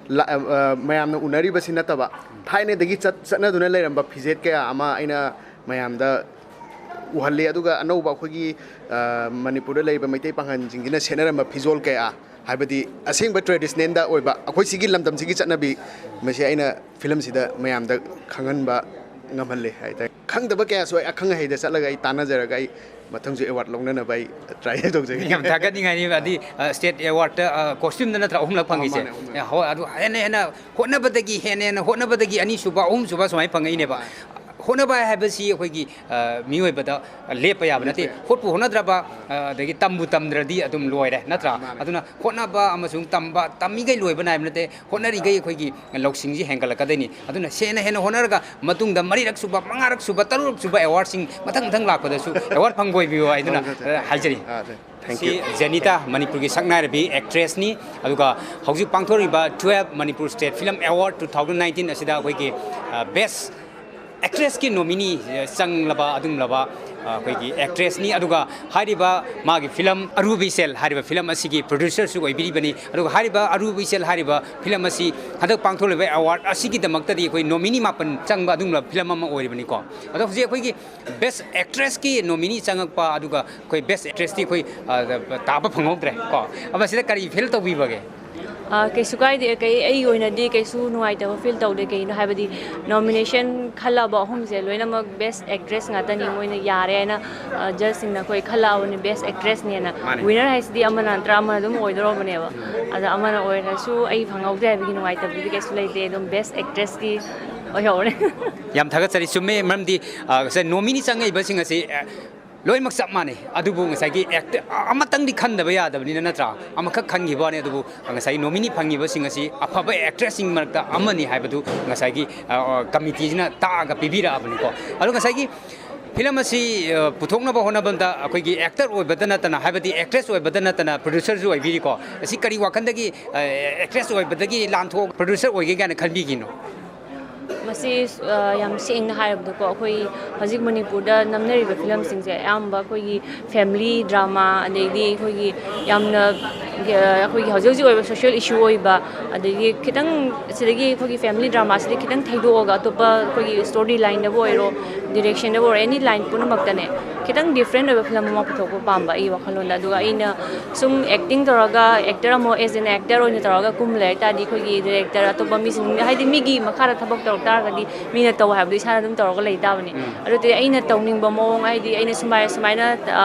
ꯂꯥ-, ꯑ, ꯃꯌꯥꯝꯅ ꯎꯅꯔꯤꯕꯁꯤ ꯅꯠꯇꯕ, ꯊꯥꯏꯅꯗꯒꯤ ꯆꯠ-, ꯆꯠꯅꯗꯨꯅ ꯂꯩꯔꯝꯕ ꯐꯤꯖꯦꯠ ꯀꯌꯥ ꯑꯃ ꯑꯩꯅ ꯃꯌꯥꯝꯗ ꯎꯍꯜꯂꯤ꯫ ꯑꯗꯨꯒ ꯑꯅꯧꯕ ꯑꯩꯈꯣꯏꯒꯤ, ꯑ, ꯃꯅꯤꯄꯨꯔꯗ ꯂꯩꯔꯤꯕ ꯃꯩꯇꯩ ꯄꯥꯉꯜꯁꯤꯡꯁꯤꯅ ꯁꯦꯠꯅꯔꯝꯕ ꯐꯤꯖꯣꯜ ꯀꯌꯥ, ꯍꯥꯏꯕꯗꯤ ꯑꯁꯦꯡꯕ traditionalꯗ ꯑꯣꯏꯕ ꯑꯩꯈꯣꯏ ꯁꯤꯒꯤ ꯂꯝꯗꯝꯁꯤꯒꯤ ꯆꯠꯅꯕꯤ, ꯃꯁꯤ ꯑꯩꯅ ꯐꯤꯂꯝꯁꯤꯗ ꯃꯌꯥꯝꯗ ꯈꯪꯍꯟꯕ ꯉꯝꯍꯜꯂꯤ ꯍꯥꯏꯇꯥꯔꯦ꯫ ꯈꯪꯗꯕ ꯀꯌꯥꯁꯨ ꯑꯩ ꯑꯈꯪ ꯑꯍꯩꯗ ꯆꯠꯂꯒ ꯑꯩ ꯇꯥꯟꯅꯖꯔꯒ ꯑꯩ ꯃꯊꯪꯁꯨ ꯑꯦꯋꯥꯔꯗ ꯂꯧꯅꯅꯕ ꯑꯩ ꯇ꯭ꯔꯥꯏ ꯇꯧꯖꯒꯦ꯫ ꯌꯥꯝ ꯊꯥꯒꯠꯅꯤꯡꯉꯥꯏꯅꯤ꯫ ꯑꯗꯤ, ꯑ, state awardꯇ, ꯑ, costumeꯗ ꯅꯠꯇ꯭ꯔꯥ ꯑꯍꯨꯝꯂꯛ ꯐꯪꯉꯤꯁꯦ? ꯃꯥꯅꯦ, ꯑꯍꯨꯝꯂꯛ꯫ ꯑꯦ, ꯍꯣꯏ, ꯑꯗꯨ ꯍꯦꯟꯅ ꯍꯦꯟꯅ ꯍꯣꯠꯅꯕꯗꯒꯤ, ꯍꯦꯟꯅ ꯍꯦꯟꯅ ꯍꯣꯠꯅꯕꯗꯒꯤ ꯑꯅꯤꯁꯨꯕ, ꯑꯍꯨꯝꯁꯨꯕ ꯁꯨꯃꯥꯏꯅ ꯐꯪꯉꯛꯏꯅꯦꯕ꯫ ꯍꯣꯠꯅꯕ ꯍꯥꯏꯕꯁꯤ ꯑꯩꯈꯣꯏꯒꯤ, ꯑ, ꯃꯤꯑꯣꯏꯕꯗ ꯂꯦꯞꯄ ꯌꯥꯕ ꯅꯠꯇꯦ꯫ ꯍꯣꯠꯄꯨ ꯍꯣꯠꯅꯗ꯭ꯔꯕ, ꯑ, ꯑꯗꯒꯤ ꯇꯝꯕꯨ ꯇꯝꯗ꯭ꯔꯗꯤ ꯑꯗꯨꯝ ꯂꯣꯏꯔꯦ, ꯅꯠꯇ꯭ꯔꯥ? ꯑꯗꯨꯅ ꯍꯣꯠꯅꯕ ꯑꯃꯁꯨꯡ ꯇꯝꯕ, ꯇꯝꯃꯤꯈꯩ ꯂꯣꯏꯕ ꯅꯥꯏꯕ ꯅꯠꯇꯦ꯫ ꯍꯣꯠꯅꯔꯤꯈꯩ ꯑꯩꯈꯣꯏꯒꯤ ꯂꯧꯁꯤꯡꯁꯤ ꯍꯦꯟꯒꯠꯂꯛꯀꯗꯣꯏꯅꯤ꯫ ꯑꯗꯨꯅ ꯍꯦꯟꯅ ꯍꯦꯟꯅ ꯍꯣꯠꯅꯔꯒ ꯃꯇꯨꯡꯗ ꯃꯔꯤꯔꯛ ꯁꯨꯕ, ꯃꯉꯥꯔꯛ ꯁꯨꯕ, ꯇꯔꯨꯛꯔꯛ ꯁꯨꯕ ꯑꯦꯋꯥꯔꯗꯁꯤꯡ ꯃꯊꯪ ꯃꯊꯪ ꯂꯥꯛꯄꯗꯁꯨ ꯑꯦꯋꯥꯔꯗ ꯐꯪꯕ ꯑꯣꯏꯕꯤꯌꯣ ꯍꯥꯏꯗꯨꯅ, ꯑ, ꯍꯥꯏꯖꯔꯤ꯫ ꯑ, thank you꯫ ꯁꯤ ꯖꯦꯅꯤꯇꯥ, ꯃꯅꯤꯄꯨꯔꯒꯤ ꯁꯛꯅꯥꯏꯔꯕꯤ actressꯅꯤ꯫ ꯑꯗꯨꯒ ꯍꯧꯖꯤꯛ ꯄꯥꯡꯊꯣꯔꯛꯂꯤꯕ twelve Manipur State Film Award two thousand nineteen ꯑꯁꯤꯗ ꯑꯩꯈꯣꯏꯒꯤ, ꯑ, Best ꯑꯦꯛꯇ꯭ꯔꯦꯁꯀꯤ ꯅꯣꯃꯤꯅꯤ ꯆꯪꯂꯕ ꯑꯗꯨꯒꯨꯝꯂꯕ ꯑꯩꯈꯣꯏꯒꯤ ꯑꯦꯛꯇ꯭ꯔꯦꯁꯅꯤ꯫ ꯑꯗꯨꯒ ꯍꯥꯏꯔꯤꯕ ꯃꯥꯒꯤ ꯐꯤꯂꯝ ꯑꯔꯨꯕ ꯏꯆꯦꯜ ꯍꯥꯏꯔꯤꯕ ꯐꯤꯂꯝ ꯑꯁꯤꯒꯤ ꯄ꯭ꯔꯣꯗ꯭ꯌꯨꯁꯔꯁꯨ ꯑꯣꯏꯕꯤꯔꯤꯕꯅꯤ꯫ ꯑꯗꯨꯒ ꯍꯥꯏꯔꯤꯕ ꯑꯔꯨꯕ ꯏꯆꯦꯜ ꯍꯥꯏꯔꯤꯕ ꯐꯤꯂꯝ ꯑꯁꯤ ꯍꯟꯗꯛ ꯄꯥꯡꯊꯣꯛꯂꯤꯕ ꯑꯦꯋꯥꯔꯗ ꯑꯁꯤꯒꯤꯗꯃꯛꯇꯗꯤ ꯑꯩꯈꯣꯏ ꯅꯣꯃꯤꯅꯤ ꯃꯥꯄꯟ ꯆꯪꯕ ꯑꯗꯨꯒꯨꯝꯂꯕ ꯐꯤꯂꯝ ꯑꯃ ꯑꯣꯏꯔꯤꯕꯅꯤꯀꯣ꯫ ꯑꯗꯣ ꯍꯧꯖꯤꯛ ꯑꯩꯈꯣꯏꯒꯤ ꯕꯦꯁ ꯑꯦꯛꯇ꯭ꯔꯦꯁꯀꯤ ꯅꯣꯃꯤꯅꯤ ꯆꯪꯉꯛꯄ, ꯑꯗꯨꯒ ꯑꯩꯈꯣꯏ ꯕꯦꯁ ꯑꯦꯛꯇ꯭ꯔꯦꯁꯇꯤ ꯑꯩꯈꯣꯏ ꯇꯥꯕ ꯐꯪꯍꯧꯗ꯭ꯔꯦ ꯀꯣ꯫ ꯑꯃꯁꯤꯗ ꯀꯔꯤ ꯐꯤꯜ ꯇꯧꯕꯤꯕꯒꯦ? ꯀꯩꯁꯨ ꯀꯥꯏꯗꯦ꯫ ꯀꯩ ꯑꯩꯒꯤ ꯑꯣꯏꯅꯗꯤ ꯀꯩꯁꯨ ꯅꯨꯡꯉꯥꯏꯇꯕ ꯐꯤꯜ ꯇꯧꯗꯦ꯫ ꯀꯩꯒꯤꯅꯣ ꯍꯥꯏꯕꯗꯤ, ꯅꯣꯃꯤꯅꯦꯁꯟ ꯈꯜꯂꯛꯑꯕ ꯑꯍꯨꯝꯁꯦ ꯂꯣꯏꯅꯃꯛ ꯕꯦꯁ ꯑꯦꯛꯇ꯭ꯔꯦꯁ ꯉꯥꯛꯇꯅꯤ꯫ ꯃꯣꯏꯅ ꯌꯥꯔꯦ ꯍꯥꯏꯅ ꯖꯖꯁꯤꯡꯅ ꯑꯩꯈꯣꯏ ꯈꯜꯂꯛꯑꯕꯅꯤ ꯕꯦꯁ ꯑꯦꯛꯇ꯭ꯔꯦꯁꯅꯦꯅ꯫ ꯋꯤꯅꯔ ꯍꯥꯏꯁꯤꯗꯤ ꯑꯃ ꯅꯠꯇ꯭ꯔ ꯑꯃ ꯑꯗꯨꯝ ꯑꯣꯏꯗꯧꯔꯕꯅꯦꯕ꯫ ꯑꯗ ꯑꯃꯅ ꯑꯣꯏꯔꯁꯨ ꯑꯩ ꯐꯪꯍꯧꯗ꯭ꯔꯦ ꯍꯥꯏꯕꯒꯤ ꯅꯨꯡꯉꯥꯏꯇꯕꯗꯨꯗꯤ ꯀꯩꯁꯨ ꯂꯩꯇꯦ꯫ ꯑꯗꯨꯝ ꯕꯦꯁ ꯑꯦꯛꯇ꯭ꯔꯦꯁꯀꯤ ꯑꯣꯏꯍꯧꯔꯦ꯫ ꯌꯥꯝ ꯊꯥꯒꯠꯆꯔꯤ꯫ ꯆꯨꯝꯃꯦ, ꯃꯔꯝꯗꯤ ꯅꯣꯃꯤꯅꯤ ꯆꯪꯉꯛꯏꯕꯁꯤꯡ ꯑꯁꯤ ꯂꯣꯏꯅꯃꯛ ꯆꯞ ꯃꯥꯟꯅꯩ꯫ ꯑꯗꯨꯕꯨ ꯉꯁꯥꯏꯒꯤ ꯑꯦꯛꯇꯔ ꯑꯃꯇꯪꯗꯤ ꯈꯟꯗꯕ ꯌꯥꯗꯕꯅꯤꯅ, ꯅꯠꯇ꯭ꯔꯥ? ꯑꯃꯈꯛ ꯈꯟꯈꯤꯕ ꯋꯥꯅꯤ꯫ ꯑꯗꯨꯕꯨ ꯉꯁꯥꯏꯒꯤ ꯅꯣꯃꯤꯅꯤ ꯐꯪꯉꯤꯕꯁꯤꯡ ꯑꯁꯤ ꯑꯐꯕ ꯑꯦꯛꯇ꯭ꯔꯦꯁꯁꯤꯡ ꯃꯔꯛꯇ ꯑꯃꯅꯤ ꯍꯥꯏꯕꯗꯨ ꯉꯁꯥꯏꯒꯤ ꯀꯃꯤꯇꯤꯁꯤꯅ ꯇꯥꯛꯑꯒ ꯄꯤꯕꯤꯔꯛꯑꯕꯅꯤꯀꯣ꯫ ꯑꯗꯣ ꯉꯁꯥꯏꯒꯤ ꯐꯤꯂꯝ ꯑꯁꯤ ꯄꯨꯊꯣꯛꯅꯕ ꯍꯣꯠꯅꯕꯗ ꯑꯩꯈꯣꯏꯒꯤ ꯑꯦꯛꯇꯔ ꯑꯣꯏꯕꯗ ꯅꯠꯇꯅ, ꯍꯥꯏꯕꯗꯤ ꯑꯦꯛꯇ꯭ꯔꯦꯁ ꯑꯣꯏꯕꯗ ꯅꯠꯇꯅ, ꯄ꯭ꯔꯣꯗ꯭ꯌꯨꯁꯔꯁꯨ ꯑꯣꯏꯕꯤꯔꯤꯀꯣ꯫ ꯑꯁꯤ ꯀꯔꯤ ꯋꯥꯈꯜꯗꯒꯤ ꯑꯦꯛꯇ꯭ꯔꯦꯁ ꯑꯣꯏꯕꯗꯒꯤ ꯂꯥꯟꯊꯣꯛ ꯄ꯭ꯔꯣꯗ꯭ꯌꯨꯁꯔ ꯑꯣꯏꯒꯦ ꯀꯥꯏꯅ ꯈꯟꯕꯤꯈꯤꯅꯣ? ꯃꯁꯤ ꯌꯥꯝ ꯁꯦꯡꯅ ꯍꯥꯏꯔꯕꯗꯀꯣ, ꯑꯩꯈꯣꯏ ꯍꯧꯖꯤꯛ ꯃꯅꯤꯄꯨꯔꯗ ꯅꯝꯅꯔꯤꯕ ꯐꯤꯂꯝꯁꯤꯡꯁꯦ ꯑꯌꯥꯝꯕ ꯑꯩꯈꯣꯏꯒꯤ ꯐꯦꯃꯤꯂꯤ ꯗ꯭ꯔꯃꯥ, ꯑꯗꯩꯗꯤ ꯑꯩꯈꯣꯏꯒꯤ ꯌꯥꯝꯅ ꯑꯩꯈꯣꯏꯒꯤ ꯍꯧꯖꯤꯛ ꯍꯧꯖꯤꯛ ꯑꯣꯏꯕ ꯁꯣꯁꯤꯌꯦꯜ ꯏꯁꯨ ꯑꯣꯏꯕ, ꯑꯗꯒꯤ ꯈꯤꯇꯪ ꯁꯤꯗꯒꯤ ꯑꯩꯈꯣꯏꯒꯤ ꯐꯦꯃꯤꯂꯤ ꯗ꯭ꯔꯃꯥꯁꯤꯗꯤ ꯈꯤꯇꯪ ꯊꯩꯗꯣꯛꯑꯒ ꯑꯇꯣꯞꯄ ꯑꯩꯈꯣꯏꯒꯤ ꯁ꯭ꯇꯣꯔꯤ ꯂꯥꯏꯟꯗꯕꯨ ꯑꯣꯏꯔꯣ, ꯗꯤꯔꯦꯛꯁꯟꯗꯕꯨ ꯑꯣꯏꯔꯣ, ꯑꯦꯅꯤ ꯂꯥꯏꯟ ꯄꯨꯝꯅꯃꯛꯇꯅꯦ ꯈꯤꯇꯪ ꯗꯤꯐ꯭ꯔꯦꯟ ꯑꯣꯏꯕ ꯐꯤꯂꯝ ꯑꯃ ꯄꯨꯊꯣꯛꯄ ꯄꯥꯝꯕ ꯑꯩꯒꯤ ꯋꯥꯈꯜꯂꯣꯟꯗ꯫ ꯑꯗꯨꯒ ꯑꯩꯅ ꯁꯨꯝ ꯑꯦꯛꯇꯤꯡ ꯇꯧꯔꯒ, ꯑꯦꯛꯇꯔ ꯑꯃ, ꯑꯦꯖ ꯑꯦꯟ ꯑꯦꯛꯇꯔ ꯑꯣꯏꯅ ꯇꯧꯔꯒ ꯀꯨꯝ ꯂꯩ ꯍꯥꯏ ꯇꯥꯔꯗꯤ, ꯑꯩꯈꯣꯏꯒꯤ ꯗꯤꯔꯦꯛꯇꯔ ꯑꯇꯣꯞꯄ ꯃꯤꯁꯤꯡ, ꯍꯥꯏꯗꯤ ꯃꯤꯒꯤ ꯃꯈꯥꯗ ꯊꯕꯛ ꯇꯧꯔꯛ ꯇꯥꯔꯒꯗꯤ ꯃꯤꯅ ꯇꯧ ꯍꯥꯏꯕꯗꯣ ꯏꯁꯥꯅ ꯑꯗꯨꯝ ꯇꯧꯔꯒ ꯂꯩ ꯇꯥꯕꯅꯤ꯫ ꯑꯗꯨꯗꯤ ꯑꯩꯅ ꯇꯧꯅꯤꯡꯕ ꯃꯑꯣꯡ, ꯍꯥꯏꯗꯤ ꯑꯩꯅ ꯁꯨꯃꯥꯏ-, ꯁꯨꯃꯥꯏꯅ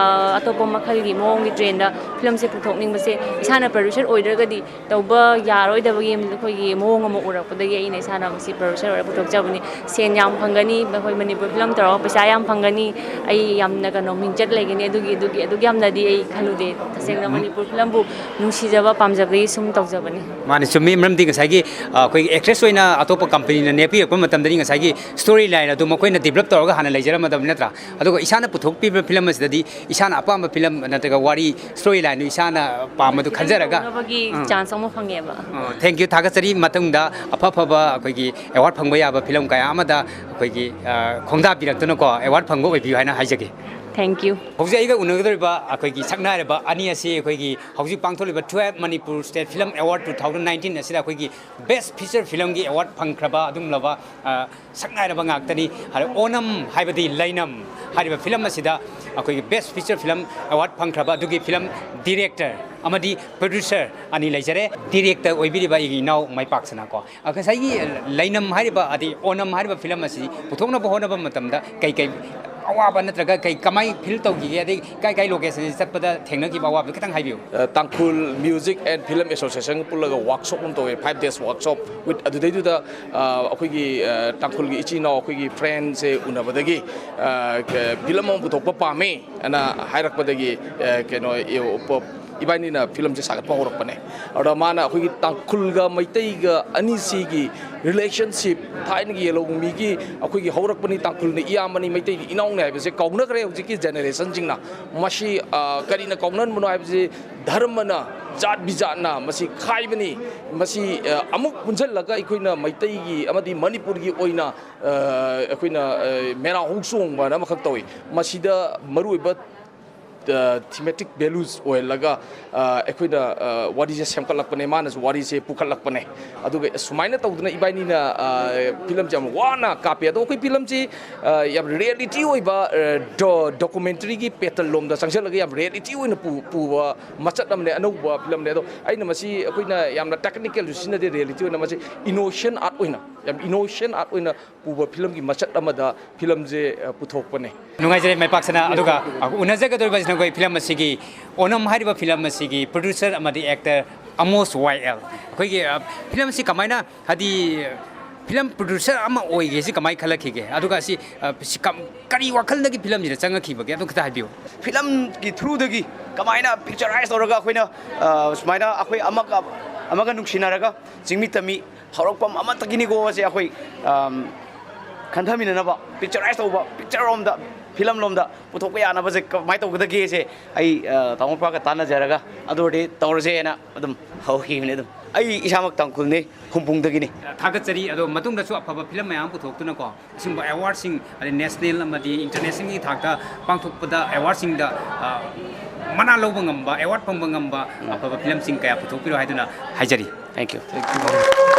ꯑꯇꯣꯞꯄ ꯃꯈꯜꯒꯤ ꯃꯑꯣꯡꯒꯤ ꯇ꯭ꯔꯦꯟꯗ ꯐꯤꯂꯝꯁꯦ ꯄꯨꯊꯣꯛꯅꯤꯡꯕꯁꯦ, ꯏꯁꯥꯅ ꯄ꯭ꯔꯗ꯭ꯌꯨꯁꯔ ꯑꯣꯏꯗ꯭ꯔꯒꯗꯤ ꯇꯧꯕ ꯌꯥꯔꯣꯏꯗꯕꯒꯤ ꯑꯩꯈꯣꯏꯒꯤ ꯃꯑꯣꯡ ꯑꯃ ꯎꯔꯛꯄꯗꯒꯤ ꯑꯩꯅ ꯏꯁꯥꯅ ꯃꯁꯤ ꯄ꯭ꯔꯗ꯭ꯌꯨꯁꯔ ꯑꯣꯏꯔꯒ ꯄꯨꯊꯣꯛꯆꯕꯅꯤ꯫ ꯁꯦꯟ ꯌꯥꯝ ꯐꯪꯒꯅꯤ, ꯑꯩꯈꯣꯏ ꯃꯅꯤꯄꯨꯔ ꯐꯤꯂꯝ ꯇꯧꯔꯒ ꯄꯩꯁꯥ ꯌꯥꯝ ꯐꯪꯒꯅꯤ, ꯑꯩ ꯌꯥꯝꯅ ꯀꯩꯅꯣ, ꯃꯤꯡꯆꯠ ꯂꯩꯒꯅꯤ ꯑꯗꯨꯒꯤ, ꯑꯗꯨꯒꯤ, ꯑꯗꯨꯛ ꯌꯥꯝꯅꯗꯤ ꯑꯩ ꯈꯜꯂꯨꯗꯦ꯫ ꯇꯁꯦꯡꯅ ꯎꯝ꯫ ꯃꯅꯤꯄꯨꯔ ꯐꯤꯂꯝꯕꯨ ꯅꯨꯡꯁꯤꯖꯕ, ꯄꯥꯝꯖꯕꯒꯤ ꯁꯨꯝ ꯇꯧꯖꯕꯅꯤ꯫ ꯃꯥꯅꯦ, ꯆꯨꯝꯃꯤ꯫ ꯃꯔꯝꯗꯤ ꯉꯁꯥꯏꯒꯤ, ꯑ, ꯑꯩꯈꯣꯏꯒꯤ actress ꯑꯣꯏꯅ ꯑꯇꯣꯞꯄ company ꯅ ꯅꯦꯛꯄꯤꯔꯛꯄ ꯃꯇꯝꯗꯗꯤ ꯉꯁꯥꯏꯒꯤ story line ꯑꯗꯨ ꯃꯈꯣꯏꯅ develop ꯇꯧꯔꯒ ꯍꯥꯟꯅ ꯂꯩꯖꯔꯝꯃꯗꯕꯅꯤ, ꯅꯠꯇ꯭ꯔꯥ? ꯑꯗꯨꯒ ꯏꯁꯥꯅ ꯄꯨꯊꯣꯛꯄꯤꯕ ꯐꯤꯂꯝ ꯑꯁꯤꯗꯗꯤ ꯏꯁꯥꯅ ꯑꯄꯥꯝꯕ ꯐꯤꯂꯝ ꯅꯠꯇ꯭ꯔꯒ ꯋꯥꯔꯤ, story line ꯗꯨ ꯏꯁꯥꯅ ꯄꯥꯝꯕꯗꯨ ꯈꯟꯖꯔꯒ꯫ ꯍꯣꯠꯅꯕꯒꯤ ꯎꯝ꯫ Chance ꯑꯃ ꯐꯪꯉꯦꯕ꯫ ꯑ, thank you, ꯊꯥꯒꯠꯆꯔꯤ꯫ ꯃꯇꯨꯡꯗ ꯑꯐ ꯑꯐꯕ ꯑꯩꯈꯣꯏꯒꯤ award ꯐꯪꯕ ꯌꯥꯕ ꯐꯤꯂꯝ ꯀꯌꯥ ꯑꯃꯗ ꯑꯩꯈꯣꯏꯒꯤ, ꯑ, ꯈꯣꯡꯗꯥꯕꯤꯔꯛꯇꯨꯅꯀꯣ, award ꯐꯪꯕ ꯑꯣꯏꯕꯤꯌꯨ ꯍꯥꯏꯅ ꯍꯥꯏꯖꯒꯦ꯫ Thank you. ꯍꯧꯖꯤꯛ ꯑꯩꯒ ꯎꯅꯒꯗꯧꯔꯤꯕ ꯑꯩꯈꯣꯏꯒꯤ ꯁꯛꯅꯥꯏꯔꯕ ꯑꯅꯤ ꯑꯁꯤ ꯑꯩꯈꯣꯏꯒꯤ ꯍꯧꯖꯤꯛ ꯄꯥꯡꯊꯣꯛꯂꯤꯕ twelve Manipur State Film Award two thousand nineteen ꯑꯁꯤꯗ ꯑꯩꯈꯣꯏꯒꯤ Best Feature Film ꯒꯤ award ꯐꯪꯈ꯭ꯔꯕ ꯑꯗꯨꯒꯨꯝꯂꯕ, ꯑ, ꯁꯛꯅꯥꯏꯔꯕ ꯉꯥꯛꯇꯅꯤ꯫ ꯍꯥꯏꯔꯤꯕ ꯑꯣꯅꯝ ꯍꯥꯏꯕꯗꯤ ꯂꯩꯅꯝ ꯍꯥꯏꯔꯤꯕ ꯐꯤꯂꯝ ꯑꯁꯤꯗ ꯑꯩꯈꯣꯏꯒꯤ Best Feature Film Award ꯐꯪꯈ꯭ꯔꯕ ꯑꯗꯨꯒꯤ ꯐꯤꯂꯝ director ꯑꯃꯗꯤ producer ꯑꯅꯤ ꯂꯩꯖꯔꯦ꯫ Director ꯑꯣꯏꯕꯤꯔꯤꯕ ꯑꯩꯒꯤ ꯏꯅꯥꯎ ꯃꯥꯏꯄꯥꯛꯁꯅꯀꯣ꯫ ꯑ, ꯉꯁꯥꯏꯒꯤ ꯂꯩꯅꯝ ꯍꯥꯏꯔꯤꯕ, ꯑꯗꯩ ꯑꯣꯅꯝ ꯍꯥꯏꯔꯤꯕ ꯐꯤꯂꯝ ꯑꯁꯤ ꯄꯨꯊꯣꯛꯅꯕ ꯍꯣꯠꯅꯕ ꯃꯇꯝꯗ ꯀꯩ ꯀꯩ ꯑꯋꯥꯕ ꯅꯠꯇ꯭ꯔꯒ ꯀꯩ ꯀꯃꯥꯏ feel ꯇꯧꯈꯤꯒꯦ? ꯑꯗꯩ ꯀꯥꯏ ꯀꯥꯏ location ꯁꯤ ꯆꯠꯄꯗ ꯊꯦꯡꯅꯈꯤꯕ ꯑꯋꯥꯕꯗꯨ ꯈꯤꯇꯪ ꯍꯥꯏꯕꯤꯌꯨ꯫ ꯑ, Tangkhul Music and Film Association ꯄꯨꯜꯂꯒ workshop ꯑꯃ ꯇꯧꯋꯦ, five days workshop with, ꯑꯗꯨꯗꯩꯗꯨꯗ, ꯑ, ꯑꯩꯈꯣꯏꯒꯤ, ꯑ, ꯇꯥꯡꯈꯨꯜꯒꯤ ꯏꯆꯤꯟ ꯏꯅꯥꯎ ꯑꯩꯈꯣꯏꯒꯤ friend ꯁꯦ ꯎꯅꯕꯗꯒꯤ, ꯑ, ꯀ-, ꯐꯤꯂꯝ ꯑꯃ ꯄꯨꯊꯣꯛꯄ ꯄꯥꯝꯃꯤ ꯑꯅ ꯍꯥꯏꯔꯛꯄꯗꯒꯤ, ꯑ, ꯀꯩꯅꯣ, ꯏ-, ꯄ-, ꯏꯕꯥꯅꯤꯅ ꯐꯤꯂꯝꯁꯦ ꯁꯥꯒꯠꯄ ꯍꯧꯔꯛꯄꯅꯦ꯫ ꯑꯗꯨꯗ ꯃꯥꯅ ꯑꯩꯈꯣꯏꯒꯤ ꯇꯥꯡꯈꯨꯜꯒ ꯃꯩꯇꯩꯒ ꯑꯅꯤꯁꯤꯒꯤ relationship, ꯊꯥꯏꯅꯒꯤ ꯌꯦꯂꯧꯃꯤꯒꯤ ꯑꯩꯈꯣꯏꯒꯤ ꯍꯧꯔꯛꯄꯅꯤ, ꯇꯥꯡꯈꯨꯜꯅ ꯏꯌꯥꯝꯕꯅꯤ, ꯃꯩꯇꯩꯅ ꯏꯅꯥꯎꯅꯤ ꯍꯥꯏꯕꯁꯦ ꯀꯥꯎꯅꯈ꯭ꯔꯦ ꯍꯧꯖꯤꯛꯀꯤ generation ꯁꯤꯡꯅ꯫ ꯃꯁꯤ, ꯑ, ꯀꯔꯤꯅ ꯀꯥꯎꯅꯍꯟꯕꯅꯣ ꯍꯥꯏꯕꯁꯤ ꯙꯔꯃꯅ, ꯖꯥꯠ ꯕꯤꯖꯥꯠꯅ ꯃꯁꯤ ꯈꯥꯏꯕꯅꯤ꯫ ꯃꯁꯤ, ꯑ, ꯑꯃꯨꯛ ꯄꯨꯟꯁꯤꯜꯂꯒ ꯑꯩꯈꯣꯏꯅ ꯃꯩꯇꯩꯒꯤ ꯑꯃꯗꯤ ꯃꯅꯤꯄꯨꯔꯒꯤ ꯑꯣꯏꯅ, ꯑ, ꯑꯩꯈꯣꯏꯅ, ꯑ, ꯃꯦꯔꯥ ꯍꯧꯆꯣꯡꯕꯅ ꯑꯃꯈꯛ ꯇꯧꯏ꯫ ꯃꯁꯤꯗ ꯃꯔꯨꯑꯣꯏꯕ, ꯑ, thematic values ꯑꯣꯏꯍꯜꯂꯒ, ꯑ, ꯑꯩꯈꯣꯏꯅ, ꯑ, ꯋꯥꯔꯤꯁꯦ ꯁꯦꯝꯒꯠꯂꯛꯄꯅꯦ, ꯃꯥꯅꯁꯨ ꯋꯥꯔꯤꯁꯦ ꯄꯨꯈꯠꯂꯛꯄꯅꯦ꯫ ꯑꯗꯨꯒ ꯁꯨꯃꯥꯏꯅ ꯇꯧꯗꯅ ꯏꯕꯥꯅꯤꯅ, ꯑ, ꯐꯤꯂꯝꯁꯦ ꯌꯥꯝ ꯋꯥꯅ ꯀꯥꯞꯄꯦ꯫ ꯑꯗꯣ ꯑꯩꯈꯣꯏ ꯐꯤꯂꯝꯁꯤ, ꯑ, ꯌꯥꯝ reality ꯑꯣꯏꯕ, ꯑ, ꯗꯣ-, documentary ꯒꯤ pattern ꯂꯣꯝꯗ ꯆꯪꯁꯤꯜꯂꯒ ꯌꯥꯝ reality ꯑꯣꯏꯅ ꯄꯨ-, ꯄꯨꯕ ꯃꯆꯠ ꯑꯃꯅꯦ, ꯑꯅꯧꯕ ꯐꯤꯂꯝꯅꯦ꯫ ꯑꯗꯣ ꯑꯩꯅ ꯃꯁꯤ, ꯑꯩꯈꯣꯏꯅ ꯌꯥꯝꯅ technical ꯁꯨ ꯁꯤꯖꯤꯟꯅꯗꯦ, reality ꯑꯣꯏꯅ ꯃꯁꯤ innocent art ꯑꯣꯏꯅ, ꯌꯥꯝ innocent art ꯑꯣꯏꯅ ꯄꯨꯕ ꯐꯤꯂꯝꯒꯤ ꯃꯆꯠ ꯑꯃꯗ ꯐꯤꯂꯝꯁꯦ, ꯑ, ꯄꯨꯊꯣꯛꯄꯅꯦ꯫ ꯅꯨꯡꯉꯥꯏꯖꯔꯦ ꯃꯥꯏꯄꯥꯛꯁꯅ꯫ ꯑꯗꯨꯒ ꯎꯅꯖꯒꯗꯧꯔꯤꯕꯁꯤꯅ ꯑꯩꯈꯣꯏ ꯐꯤꯂꯝ ꯑꯁꯤꯒꯤ ꯑꯣꯅꯝ ꯍꯥꯏꯔꯤꯕ ꯐꯤꯂꯝ ꯑꯁꯤꯒꯤ producer ꯑꯃꯗꯤ actor ꯑꯃꯣꯁ ꯋꯥꯏ ꯑꯦꯜ꯫ ꯑꯩꯈꯣꯏꯒꯤ, ꯑ, ꯐꯤꯂꯝ ꯑꯁꯤ ꯀꯃꯥꯏꯅ, ꯍꯥꯏꯗꯤ, ꯐꯤꯂꯝ ꯄ꯭ꯔꯣꯗ꯭ꯌꯨꯁꯔ ꯑꯃ ꯑꯣꯏꯒꯦꯁꯤ ꯀꯃꯥꯏꯅ ꯈꯜꯂꯛꯈꯤꯒꯦ? ꯑꯗꯨꯒ ꯁꯤ, ꯑ, ꯁꯤ ꯀꯝ-, ꯀꯔꯤ ꯋꯥꯈꯜꯗꯒꯤ ꯐꯤꯂꯝꯁꯤꯗ ꯆꯪꯉꯛꯈꯤꯕꯒꯦ? ꯑꯗꯨ ꯈꯤꯇ ꯍꯥꯏꯕꯤꯌꯨ꯫ ꯐꯤꯂꯝꯒꯤ ꯊ꯭ꯔꯨꯗꯒꯤ ꯀꯃꯥꯏꯅ ꯄꯤꯛꯆꯔꯥꯏꯁ ꯇꯧꯔꯒ ꯑꯩꯈꯣꯏꯅ, ꯑ, ꯁꯨꯃꯥꯏꯅ ꯑꯩꯈꯣꯏ ꯑꯃꯒ, ꯑꯃꯒ ꯅꯨꯡꯁꯤꯅꯔꯒ ꯆꯤꯡꯃꯤ ꯇꯝꯃꯤ ꯍꯧꯔꯛꯐꯝ ꯑꯃꯠꯇꯒꯤꯅꯤꯀꯣ ꯁꯦ ꯑꯩꯈꯣꯏ, ꯑꯝ, ꯈꯟꯊꯃꯤꯟꯅꯅꯕ, ꯄꯤꯛꯆꯔꯥꯏꯁ ꯇꯧꯕ, ꯄꯤꯛꯆꯔ ꯂꯣꯝꯗ, ꯐꯤꯂꯝ ꯂꯣꯝꯗ ꯄꯨꯊꯣꯛꯄ ꯌꯥꯅꯕꯁꯦ ꯀꯃꯥꯏꯅ ꯇꯧꯒꯗꯒꯦꯁꯦ ꯑꯩ, ꯑ, ꯇꯥꯃꯣ ꯄꯥꯒ ꯇꯥꯟꯅꯖꯔꯒ ꯑꯗꯨ ꯑꯣꯏꯔꯗꯤ ꯇꯧꯔꯁꯦꯅ ꯑꯗꯨꯝ ꯍꯧꯈꯤꯕꯅꯤ꯫ ꯑꯗꯨꯝ ꯑꯩ ꯏꯁꯥꯃꯛ ꯇꯥꯡꯈꯨꯜꯅꯤ, ꯍꯨꯝꯄꯨꯡꯗꯒꯤꯅꯤ꯫ ꯊꯥꯒꯠꯆꯔꯤ꯫ ꯑꯗꯣ ꯃꯇꯨꯡꯗꯁꯨ ꯑꯐꯕ ꯐꯤꯂꯝ ꯃꯌꯥꯝ ꯄꯨꯊꯣꯛꯇꯨꯅꯀꯣ, ꯑꯁꯤꯒꯨꯝꯕ ꯑꯦꯋꯥꯔꯗꯁꯤꯡ, ꯑꯗꯩ ꯅꯦꯁꯅꯦꯜ ꯑꯃꯗꯤ ꯏꯟꯇꯔꯅꯦꯁꯅꯦꯜꯒꯤ ꯊꯥꯛꯇ ꯄꯥꯡꯊꯣꯛꯄꯗ ꯑꯦꯋꯥꯔꯗꯁꯤꯡꯗ, ꯑ, ꯃꯅꯥ ꯂꯧꯕ ꯉꯝꯕ, ꯑꯦꯋꯥꯔꯗ ꯐꯪꯕ ꯉꯝꯕ ꯑꯐꯕ ꯐꯤꯂꯝꯁꯤꯡ ꯀꯌꯥ ꯄꯨꯊꯣꯛꯄꯤꯔꯣ ꯍꯥꯏꯗꯨꯅ ꯍꯥꯏꯖꯔꯤ꯫ Thank you.